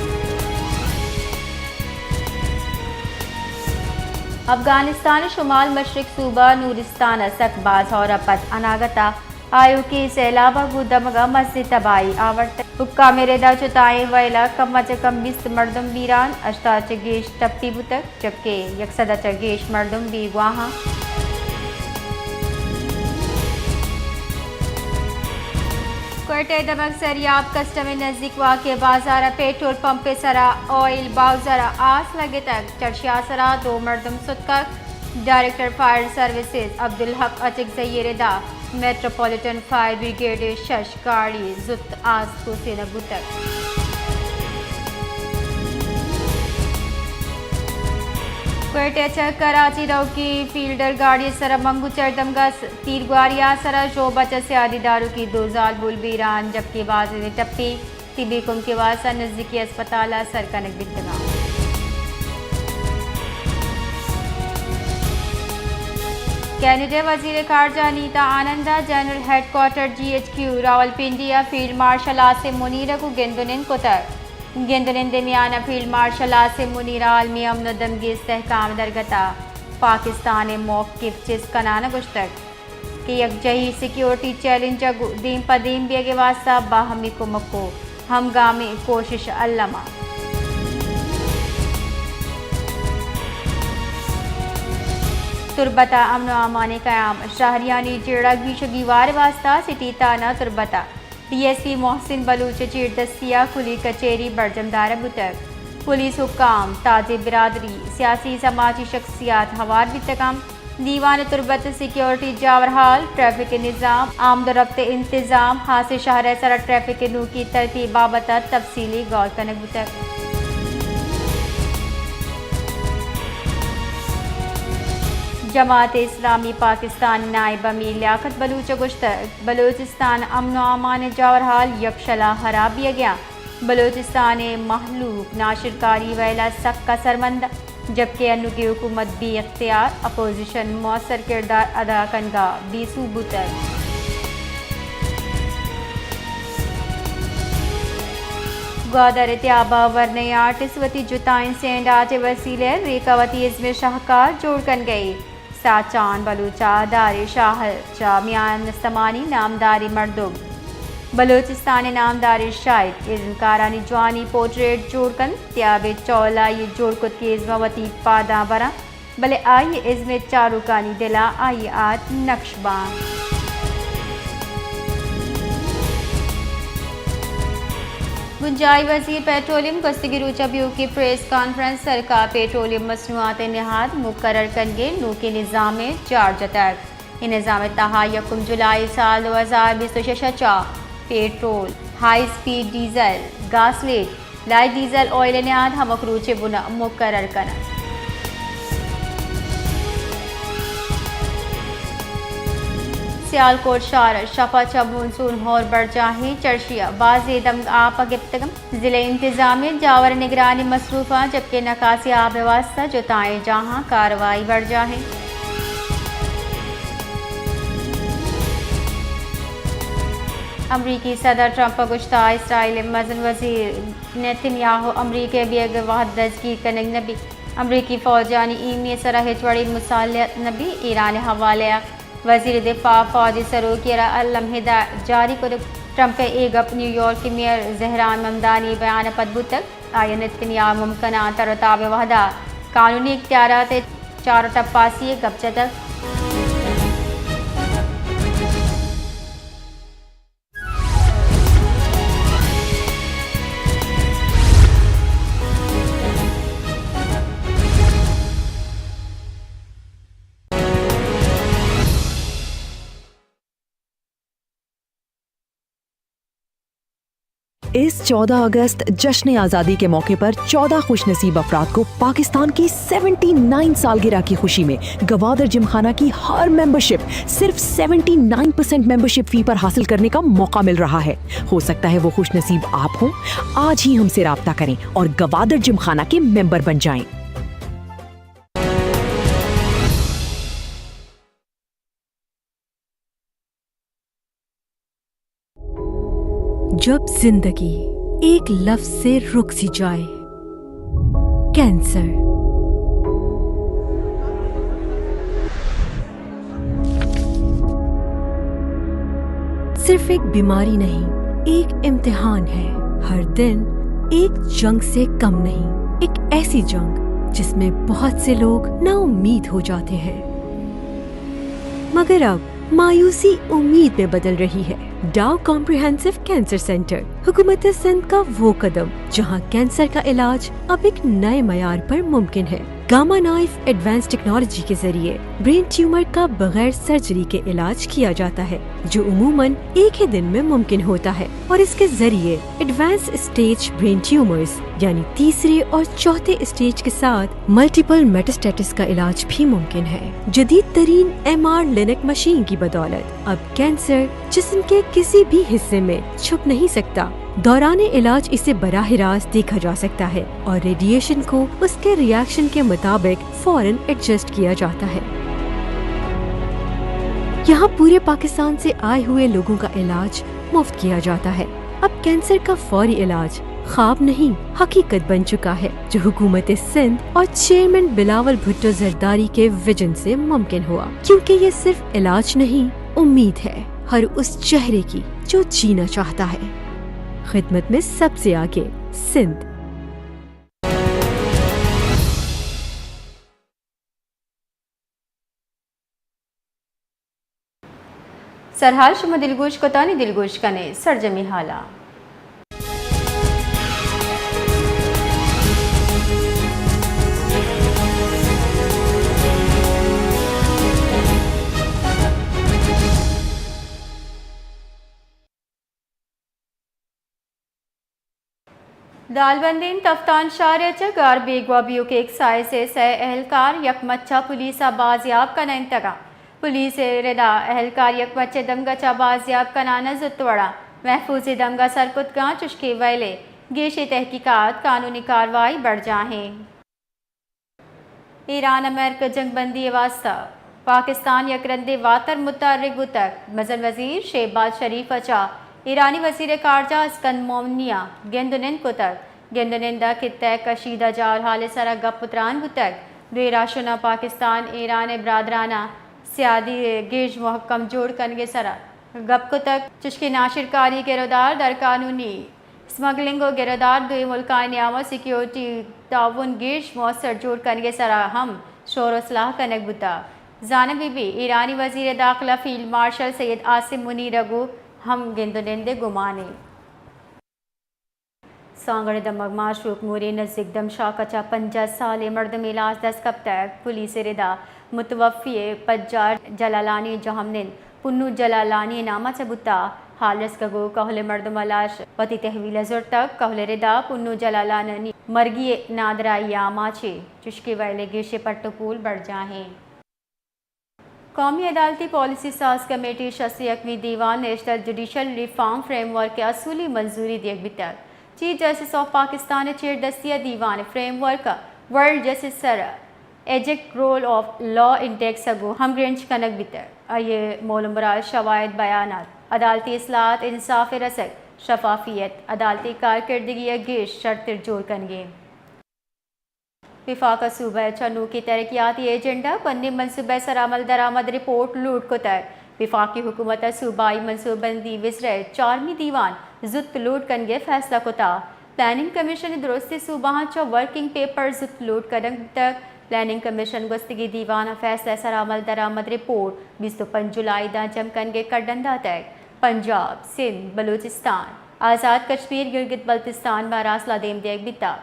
افغانستان ءِ شمال مشرق صوبہ نورستان ءَ سک باز ہور ءَ پد اناگت ءَ آیوکیں سیلاب ءَ گوں دمگ ءَ مزنیں تباہی آورتگ۔ حکام ءِ رد ءَ جتائیں ویل ءَ کم ءَ چہ کم بیست مردم بیران، ہشتاد ءَ چہ گیش ٹپی بوتگ۔ جبکہ یک سد ءَ چہ گیش مردم بیگواہ انت۔ کوئٹہ ءِ دمگ سریاب کسٹم ءِ نزیک واقع بازار ءَ پیٹرول پمپ ءِ سرا آئل باؤزر ءَ آس لگتگ، چرشی ءِ سرا دو مردم ستکگ۔ ڈائریکٹر فائر سروسز عبدالحق اچکزئی ءِ رد ءَ میٹروپولیٹن فائر بریگیڈ ءِ شش گاڑی زوت آس کوسینگ بوتگ۔ کوئٹہ ءَ چہ کراچی روکی فیلڈر گاڑی ءِ سرا منگو چڑ دمگ ءَ س-، تیرگواری ءِ سرا ژوب ءَ چہ سیادی داروکی دو زالبول بیران، جبکہ بازیں ٹپی طبی کمک ءِ واستہ نزیکی ہسپتال ءَ سر کنگ بیتگ انت۔ کینیڈا ءِ وزیر خارجہ انیتا آنند ءَ general headquarter G H Q Rawalpindi ءَ فیلڈ مارشل عاصم منیر ءَ گوں گند ءُ نند کتگ۔ گند ءُ نند ءِ میان ءَ فیلڈ مارشل عاصم منیر ءَ عالمی امن ءُ دمگی استحکام ءِ درگت ءَ پاکستان ءِ موقف چست کنان ءَ گوشتگ کہ یکجہی سیکیورٹی چیلنج ءَ گوں دیم پہ دیم بیگ ءِ واستہ باہمی کمک ءُ ہمگامیں کوشش الم انت۔ تربت ءَ امن ءُ امان ءِ قیام، شہریانی جیڑہ گیش ءُ گیوار ءِ واستہ سٹی تھانہ تربت ءَ ڈی ایس پی محسن بلوچ ءِ چیردستی ءَ کلی کچہری برجم دارگ بوتگ۔ پولیس، حکام، تاجر برادری، سیاسی سماجی شخصیات ہوار بیتگ انت۔ دیوان تربت ءَ سیکیورٹی جاورحال، ٹریفک ءِ نظام، آمد ءُ رفت ءِ انتظام، ہاسیں شہر ءِ سرا ٹریفک ءِ نوکیں ترتیب بابت ءَ تفصیلی گور کنگ بوتگ۔ جماعت اسلامی پاکستان ءِ نائب امیر لیاقت بلوچ ءَ گوشتگ، بلوچستان امن ءُ امان ءِ جاورحال یکشل ءَ ہراب بیگ ءَ انت۔ بلوچستان ءِ مہلوک ناشرکاری ویل ءَ سک کسرمند انت، جبکہ انوگیں حکومت بے اختیار، اپوزیشن مؤثر کردار ادا کنگ ءَ بے سوب بوتگ۔ گوادر ءِ تیاب ءَ ورنائیں آرٹسٹ وتی جتائیں سینڈ آرٹ ءِ وسیلہ ءَ ریک ءَ وتی ازم ءِ شاہکار جوڑ کنگ ءَ اِنت۔ ساچان بلوچ ءَ دار ءِ شاہ ءَ چہ میان استمانی نامداریں مردم، بلوچستان ءِ نامداریں شاعر، ازمکارانی جوانیں پورٹریٹ جوڑ کنت۔ تیاب ءِ چول ءَ آئی ءِ جوڑ کتگیں ازم ءَ وتی پاداں براں، بلے آئی ءِ ازم ءِ چاروکانی دل ءَ آئی ءِ آرٹ نقش باں۔ بنجاہی وزیر پیٹرولیم گوستگیں روچ ءَ بیوکیں پریس کانفرنس ءَ سرکار پیٹرولیم مصنوعات ءِ نہاد مقرر کنگ ءِ نوکیں نظام ءِ جار جتگ۔ اے نظام ءِ تہا یکم جولائی سال دو ہزار بیست ءُ شش ءَ چہ پیٹرول، ہائی اسپیڈ ڈیزل، گاسلیٹ، لائٹ ڈیزل آئل ءِ نہاد ہمک روچ ءِ بن ءَ مقرر کنگ۔ سیالکوٹ شہر ءَ شپ ءَ چہ مونسون ہور برجاہ اِنت، چرشی ءَ بازیں دمگ آپ ءَ گپتگ اَنت۔ ضلعی انتظامیہ جاور ءِ نگرانی ءَ مصروف اِنت، جبکہ نکاسی آب ءِ واستہ جتائیں جاہاں کاروائی برجاہ اِنت۔ امریکی صدر ٹرمپ ء گوشتہ، اسرائیل ء مزن وزیر نیتن یاہو امریکہ ء بیگ ء وھد دزگیر کنگ نہ بیت۔ امریکی فوجانی ایمی ء سرا ہچ وڑیں مصالحت نہ بیت۔ ایران ء حوالہ ء وزیر دفاع فوجی سروکی ء را الم ہدایت جاری کتگ۔ ٹرمپ ء اے گپ نیویارک ء میئر زہران ممدانی ء بیان ء پد بوتگ۔ آئی ء نیتن یاہو ء ممکنہ تر ء تاب ء وھد ء قانونی اختیارات ء چار ء ٹپاسی ء گپ جتگ۔ اس چودہ اگست جشن آزادی کے موقع پر چودہ خوش نصیب افراد کو پاکستان کی سیونٹی نائن سالگرہ کی خوشی میں گوادر جم خانہ کی ہر ممبرشپ صرف سیونٹی نائن پرسینٹ ممبرشپ فی پر حاصل کرنے کا موقع مل رہا ہے۔ ہو سکتا ہے وہ خوش نصیب آپ ہوں۔ آج ہی ہم سے رابطہ کریں اور گوادر جم خانہ کے ممبر بن جائیں۔ جب زندگی ایک لفظ سے رک سی جائے، کینسر صرف ایک بیماری نہیں، ایک امتحان ہے۔ ہر دن ایک جنگ سے کم نہیں، ایک ایسی جنگ جس میں بہت سے لوگ نا امید ہو جاتے ہیں، مگر اب مایوسی امید میں بدل رہی ہے۔ ڈاؤ کمپریہنسو کینسر سینٹر، حکومت سندھ کا وہ قدم جہاں کینسر کا علاج اب ایک نئے معیار پر ممکن ہے۔ گاما نائف ایڈوانس ٹیکنالوجی کے ذریعے برین ٹیومر کا بغیر سرجری کے علاج کیا جاتا ہے، جو عموماً ایک ہی دن میں ممکن ہوتا ہے، اور اس کے ذریعے ایڈوانس اسٹیج برین ٹیومرز یعنی تیسرے اور چوتھے اسٹیج کے ساتھ ملٹیپل میٹاسٹیٹس کا علاج بھی ممکن ہے۔ جدید ترین ایم آر لینک مشین کی بدولت اب کینسر جسم کے کسی بھی حصے میں چھپ نہیں سکتا۔ دوران علاج اسے براہ راست دیکھا جا سکتا ہے اور ریڈیشن کو اس کے ری ایکشن کے مطابق فوراً ایڈجسٹ کیا جاتا ہے۔ یہاں پورے پاکستان سے آئے ہوئے لوگوں کا علاج مفت کیا جاتا ہے۔ اب کینسر کا فوری علاج خواب نہیں، حقیقت بن چکا ہے، جو حکومت سندھ اور چیئرمین بلاول بھٹو زرداری کے ویژن سے ممکن ہوا، کیونکہ یہ صرف علاج نہیں، امید ہے ہر اس چہرے کی جو جینا چاہتا ہے۔ خدمت میں سب سے آگے سندھ۔ سرحال شما دلگوش کتانی دلگوش کنے سرجمی حالا۔ دالبندین تفتان شہر ء چہ گار بیگواہ بیوک ایکسائز ء سئے اہلکار یک مچ ء پولیس ء بازیاب کنائینتگ انت۔ پولیس ء ردا اہلکار یک مچ ء دمگ ء چہ بازیاب کنان ء زوت وڑا محفوظیں دمگ ء سر کتگ انت، چشکہ ویل ء گیشیں تحقیقات، قانونی کاروائی برجاہ انت۔ ایران امریکہ جنگ بندی ء واستہ پاکستان یک رندے واتر متحرک بوتگ۔ مزن وزیر شہباز شریف ء چہ ایرانی وزیر خارجہ اسکند مومنی ء گند ء نند کتگ۔ گند ء نند ء خطہ ء کشیدہ جہل حال ء سرا گپ ء تران بوتگ۔ دوئیں راہشوناں پاکستان ایران ء برادرانہ سیادی ء گیش مہکم جوڑ کنگ ء سرا گپ کتگ، چشکہ ناشرکاری گرودار در قانونی اسمگلنگ ء گرودار دوئیں ملکانی نیام ء سیکیورٹی تعاون گیش موثر جوڑ کنگ ء سرا ہم شور ء سلاہ کنگ بوتگ۔ زانگ بہ بیت، ایرانی وزیر داخلہ فیلڈ مارشل سید عاصم منیر ء گوں ہم گند ء نند ء گمان انت۔ سانگڑ ء دمگ ماہ شوک مورے نزیک دمشاک ء چہ پنجاہ سالیں مردمے لاش دست کپتگ۔ پولیس ء ردا متوفی ء پجار جلالانی جہمنند پنو جلالانی ء نام ء چہ بوتگ۔ حال رسگ ء گوں کہول ء مردم ء لاش وتی تحویل ء زرتگ۔ کہول ء ردا پنو جلالانی مرگی ء نادراہی ء آماچ انت، چشکہ ویل ء گیشیں پٹ ء پول برجاہ انت۔ قومی عدالتی پالیسی ساز کمیٹی ء شست ء یکمی دیوان national judicial reform frame work ء اصولی منظوری دیگ بیتگ۔ چیف جسٹس آف پاکستان ء چیردستی ء دیوان ء فریم ورک ء ورلڈ جسٹس سر ایجکٹ رول آف لا انڈیکس ء گوں ہمگرنچ کنگ بیتگ۔ آئی ء مول ء مراد شواہد، بیانات، عدالتی اصلاحات، انصاف ء رسگ، شفافیت، عدالتی کارکردگی ء گیش شرتر جوڑ کنگی۔ وفاق ء صوبہ ء چہ نوکیں ترقیاتی ایجنڈا کنیں منصوبہ ء سرا عمل درآمد رپورٹ لوٹ کتگ۔ وفاقی حکومت ء صوبائی منصوبہ بندی وزرہ ء چارمی دیوان زوت لوٹ کنگ ء فیصلہ کتگ۔ پلاننگ کمیشن ء درستیں صوبہاں چہ ورکنگ پیپر زوت لوٹ کنگ بوتگ۔ پلاننگ کمیشن گوستگیں دیوان ء فیصلہ ء سرا عمل درآمد رپورٹ بیست ء پنچ جولائی داں جم کنگ ء کڈن داتگ۔ پنجاب، سندھ، بلوچستان، آزاد کشمیر، گلگت بلتستان ماں راسلا دیم دیگ بیتگ۔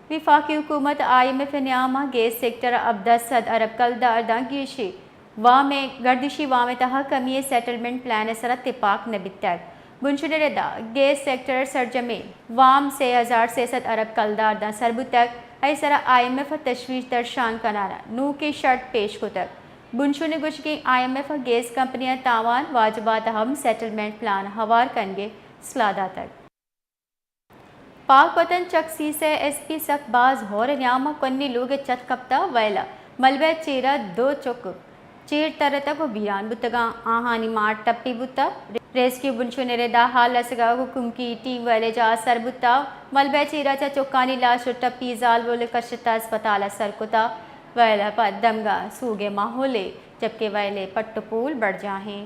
وفاقی حکومت آئی ایم ایف ء نیام ء گیس سیکٹر ء ہبدہ سد ارب کلدار داں گیشی وام ء گردشی وام ء تہا کمی ء سیٹلمنٹ پلان ء سرا تپاک نہ بیتگ۔ بنشون ء ردا گیس سیکٹر ء سرجمیں وام سے ہزار سے سد ارب کلدار داں سر بوتگ، اے سرا آئی ایم ایف ء تشویش درشان کنان ء نوکیں شرط پیش کتگ۔ بنشون ء گوشگیں آئی ایم ایف ء گیس کمپنیاں تاوان واجبات ء ہم سیٹلمنٹ پلان ہوار کنگ ء صلاح داتگ۔ پاک وطن چک سی سے ایس پی سک باز ہور ء نیام ء کنی لوگ ء چت کپتہ، ویل ء ملبہ ء چیرا دو چک چیر ترتگ و بیران بوتگاں۔ آہانی ماٹ ٹپی بوتہ۔ ریسکیو بنشون ء ردا حال رسگا حکومتی ٹیم ویل ء جاہ سر بوتہ۔ ملبہ ء چیرا چہ چکانی لاش و ٹپی زالبول کشتہ اسپتال ء سر کتہ۔ ویل ء پد دمگا سوگ ء ماحولے، جبکہ ویل ء پٹ و پول برجاہیں۔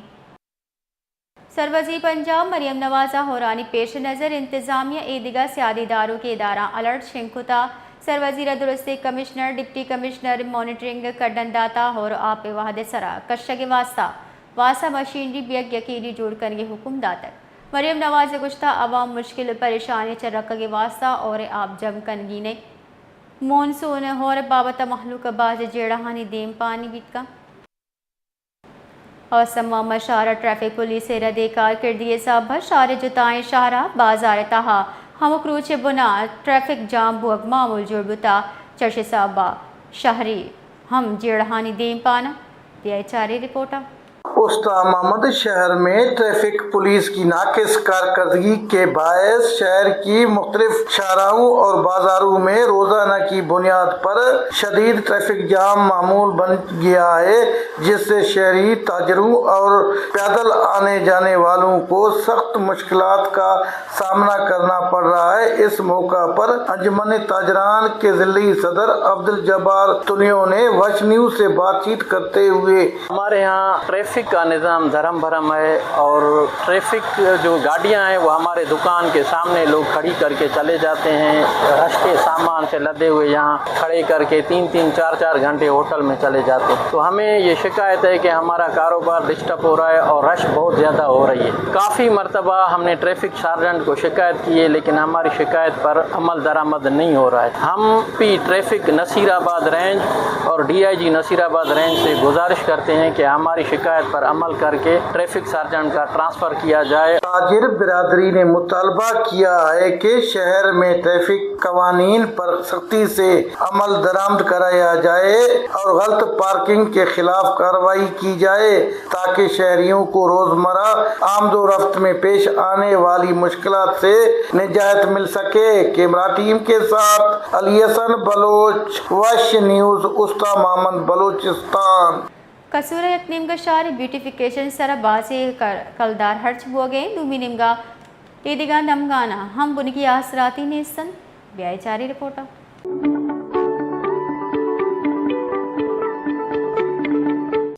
سروزیر پنجاب مریم نواز ء ہورانی پیش نظر انتظامیہ ایدگہ سیادی داروکیں اداراں الرٹ شنگ کتا۔ سروزیر ء درستیں کمشنر، ڈپٹی کمشنر مانیٹرنگ ء کڈن داتا ہور آپ ء وہد ء سرا کشگ ء واستا واسا مشینری بیگ یقینی جوڑ کنگ ء حکم داتگ۔ مریم نواز ء گوشتا، عوام مشکل ء پریشانی چہ رکگ ء واستا ہور ء آپ جم کنگی نئیں۔ مون سون ء ہور ء بابت ء مہلوک ء باز جیڑہانی دیم پانی بیت کنت۔ اوستہ محمد شہر ء ٹریفک پولیس ء ردیں کارکردی ء سبب ء شہر ء جتائیں شاہراہ بازار ء تہا ہمک روچ ء بنا ٹریفک جام بوگ معمول جوڑ بوتہ۔ چرش ء سبب ء شہری ہم جیڑہانی دیم پان انت۔ بیا چاریں رپورٹ ء۔ اوستہ محمد شہر میں ٹریفک پولیس کی ناقص کارکردگی کے باعث شہر کی مختلف شاہراہوں اور بازاروں میں روزانہ کی بنیاد پر شدید ٹریفک جام معمول بن گیا ہے، جس سے شہری تاجروں اور پیدل آنے جانے والوں کو سخت مشکلات کا سامنا کرنا پڑ رہا ہے۔ اس موقع پر انجمن تاجران کے ضلعی صدر عبدالجبار تلیوں نے وش نیوز سے بات چیت کرتے ہوئے ہمارے یہاں ٹریفک کا نظام دھرم بھرم ہے اور ٹریفک جو گاڑیاں ہیں وہ ہمارے دکان کے سامنے لوگ کھڑی کر کے چلے جاتے ہیں، رش کے سامان سے لدے ہوئے یہاں کھڑے کر کے تین تین چار چار گھنٹے ہوٹل میں چلے جاتے ہیں۔ تو ہمیں یہ شکایت ہے کہ ہمارا کاروبار ڈسٹرب ہو رہا ہے اور رش بہت زیادہ ہو رہی ہے۔ کافی مرتبہ ہم نے ٹریفک سارجنٹ کو شکایت کی ہے، لیکن ہماری شکایت پر عمل درآمد نہیں ہو رہا ہے۔ ہم پی ٹریفک نصیر آباد رینج اور ڈی آئی جی نصیر آباد رینج سے گزارش کرتے ہیں کہ ہماری شکایت پر عمل کر کے ٹریفک سارجنٹ کا ٹرانسفر کیا جائے۔ تاجر برادری نے مطالبہ کیا ہے کہ شہر میں ٹریفک قوانین پر سختی سے عمل درآمد کرایا جائے اور غلط پارکنگ کے خلاف کارروائی کی جائے، تاکہ شہریوں کو روزمرہ آمد و رفت میں پیش آنے والی مشکلات سے نجات مل سکے۔ کیمرہ ٹیم کے ساتھ علی حسن بلوچ، وش نیوز، اوستہ محمد بلوچستان۔ قصور ء یک نیمگا شہر بیوٹیفیکیشن سرا بازیں کر-، کلدار ہرچ بوگ ء انت، دومی نیمگا اے دگہ نمگاناں ہم بنکی آسراتی نیست انت۔ بیا چاریں رپورٹ ء۔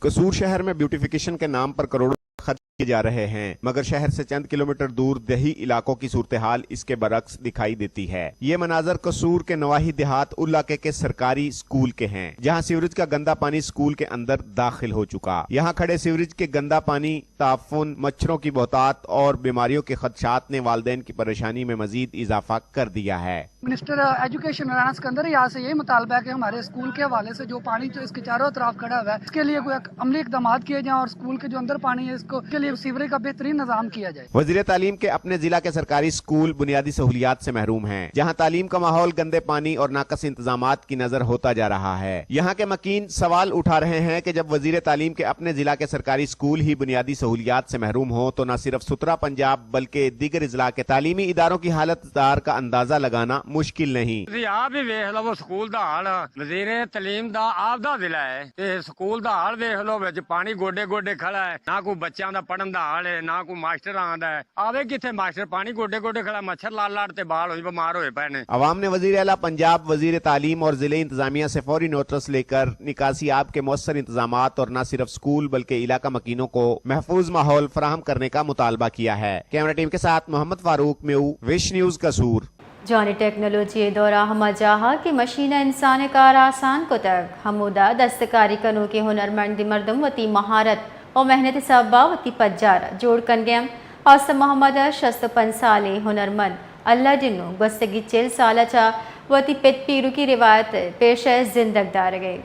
قصور شہر میں بیوٹیفیکیشن کے نام پر کروڑوں خرچ کیے جا رہے ہیں، مگر شہر سے چند کلومیٹر دور دیہی علاقوں کی صورتحال اس کے برعکس دکھائی دیتی ہے۔ یہ مناظر قصور کے نواحی دیہات علاقے کے سرکاری اسکول کے ہیں، جہاں سیوریج کا گندا پانی اسکول کے اندر داخل ہو چکا۔ یہاں کھڑے سیوریج کے گندا پانی، تعفن، مچھروں کی بہتات اور بیماریوں کے خدشات نے والدین کی پریشانی میں مزید اضافہ کر دیا ہے۔ منسٹر ایجوکیشن ہریانہ سکندر ریاض سے یہی مطالبہ ہے کہ ہمارے اسکول کے حوالے سے جو پانی جو اس کے چاروں اطراف کھڑا ہوا ہے، اس کے لیے کوئی ایک عملی اقدامات کیے جائیں اور اسکول کے جو اندر پانی ہے، اس کو، کے لیے سیوریج کا بہترین نظام کیا جائے۔ وزیر تعلیم کے اپنے ضلع کے سرکاری اسکول بنیادی سہولیات سے محروم ہیں، جہاں تعلیم کا ماحول گندے پانی اور ناقص انتظامات کی نظر ہوتا جا رہا ہے۔ یہاں کے مکین سوال اٹھا رہے ہیں کہ جب وزیر تعلیم کے اپنے ضلع کے سرکاری اسکول ہی بنیادی سہولیات سے محروم ہوں تو نہ صرف ستھرا پنجاب بلکہ دیگر اضلاع کے تعلیمی اداروں کی حالت دار کا اندازہ لگانا مشکل نہیں۔ تسی آپ ہی ویکھ لو سکول دا حال، وزیر تعلیم دا آپ دا ضلع ہے، تے سکول دا حال ویکھ لو، وچ پانی گوڈے گوڈے کھڑا ہے، نہ کوئی بچیاں دا پڑھن دا حال ہے، نہ کوئی ماسٹر آندا ہے۔ آوے کتھے ماسٹر؟ پانی گوڈے گوڈے کھڑا، مچھر لڑ لڑ تے بال ہوئی بیمار ہوئے پے نے۔ عوام نے وزیر اعلیٰ پنجاب، وزیر تعلیم اور ضلع انتظامیہ سے فوری نوٹس لے کر نکاسی آب کے مؤثر انتظامات اور نہ صرف اسکول بلکہ علاقہ مکینوں کو محفوظ ماحول فراہم کرنے کا مطالبہ کیا ہے۔ کیمرہ ٹیم کے ساتھ محمد فاروق میو، وش نیوز قصور۔ جوانیں ٹیکنالوجی ءِ دور ءَ ہما جاہ ءَ کہ مشین ءَ انسان ءِ کار آسان کتگ، ہمودا دستکاری کنوکیں ہنرمندیں مردم وتی مہارت ءُ محنت ءِ سبب ءَ وتی پجار ءَ جوڑ کنگ ءَ انت۔ آصف محمد ءَ شست ءُ پنچ سالیں ہنرمند اللہ ڈنو گوستگی چل سال ءَ چہ وتی پت پیرکی روایت ءِ پیشہ ءَ زندگ دارگ ءَ۔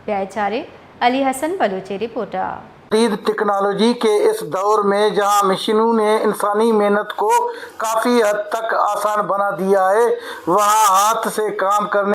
بیا چاریں علی حسن بلوچ ءِ رپورٹ ءَ۔ جدید ٹیکنالوجی کے اس دور میں جہاں مشینوں نے انسانی محنت کو کافی حد تک آسان بنا دیا ہے، وہاں ہاتھ سے کام کرنے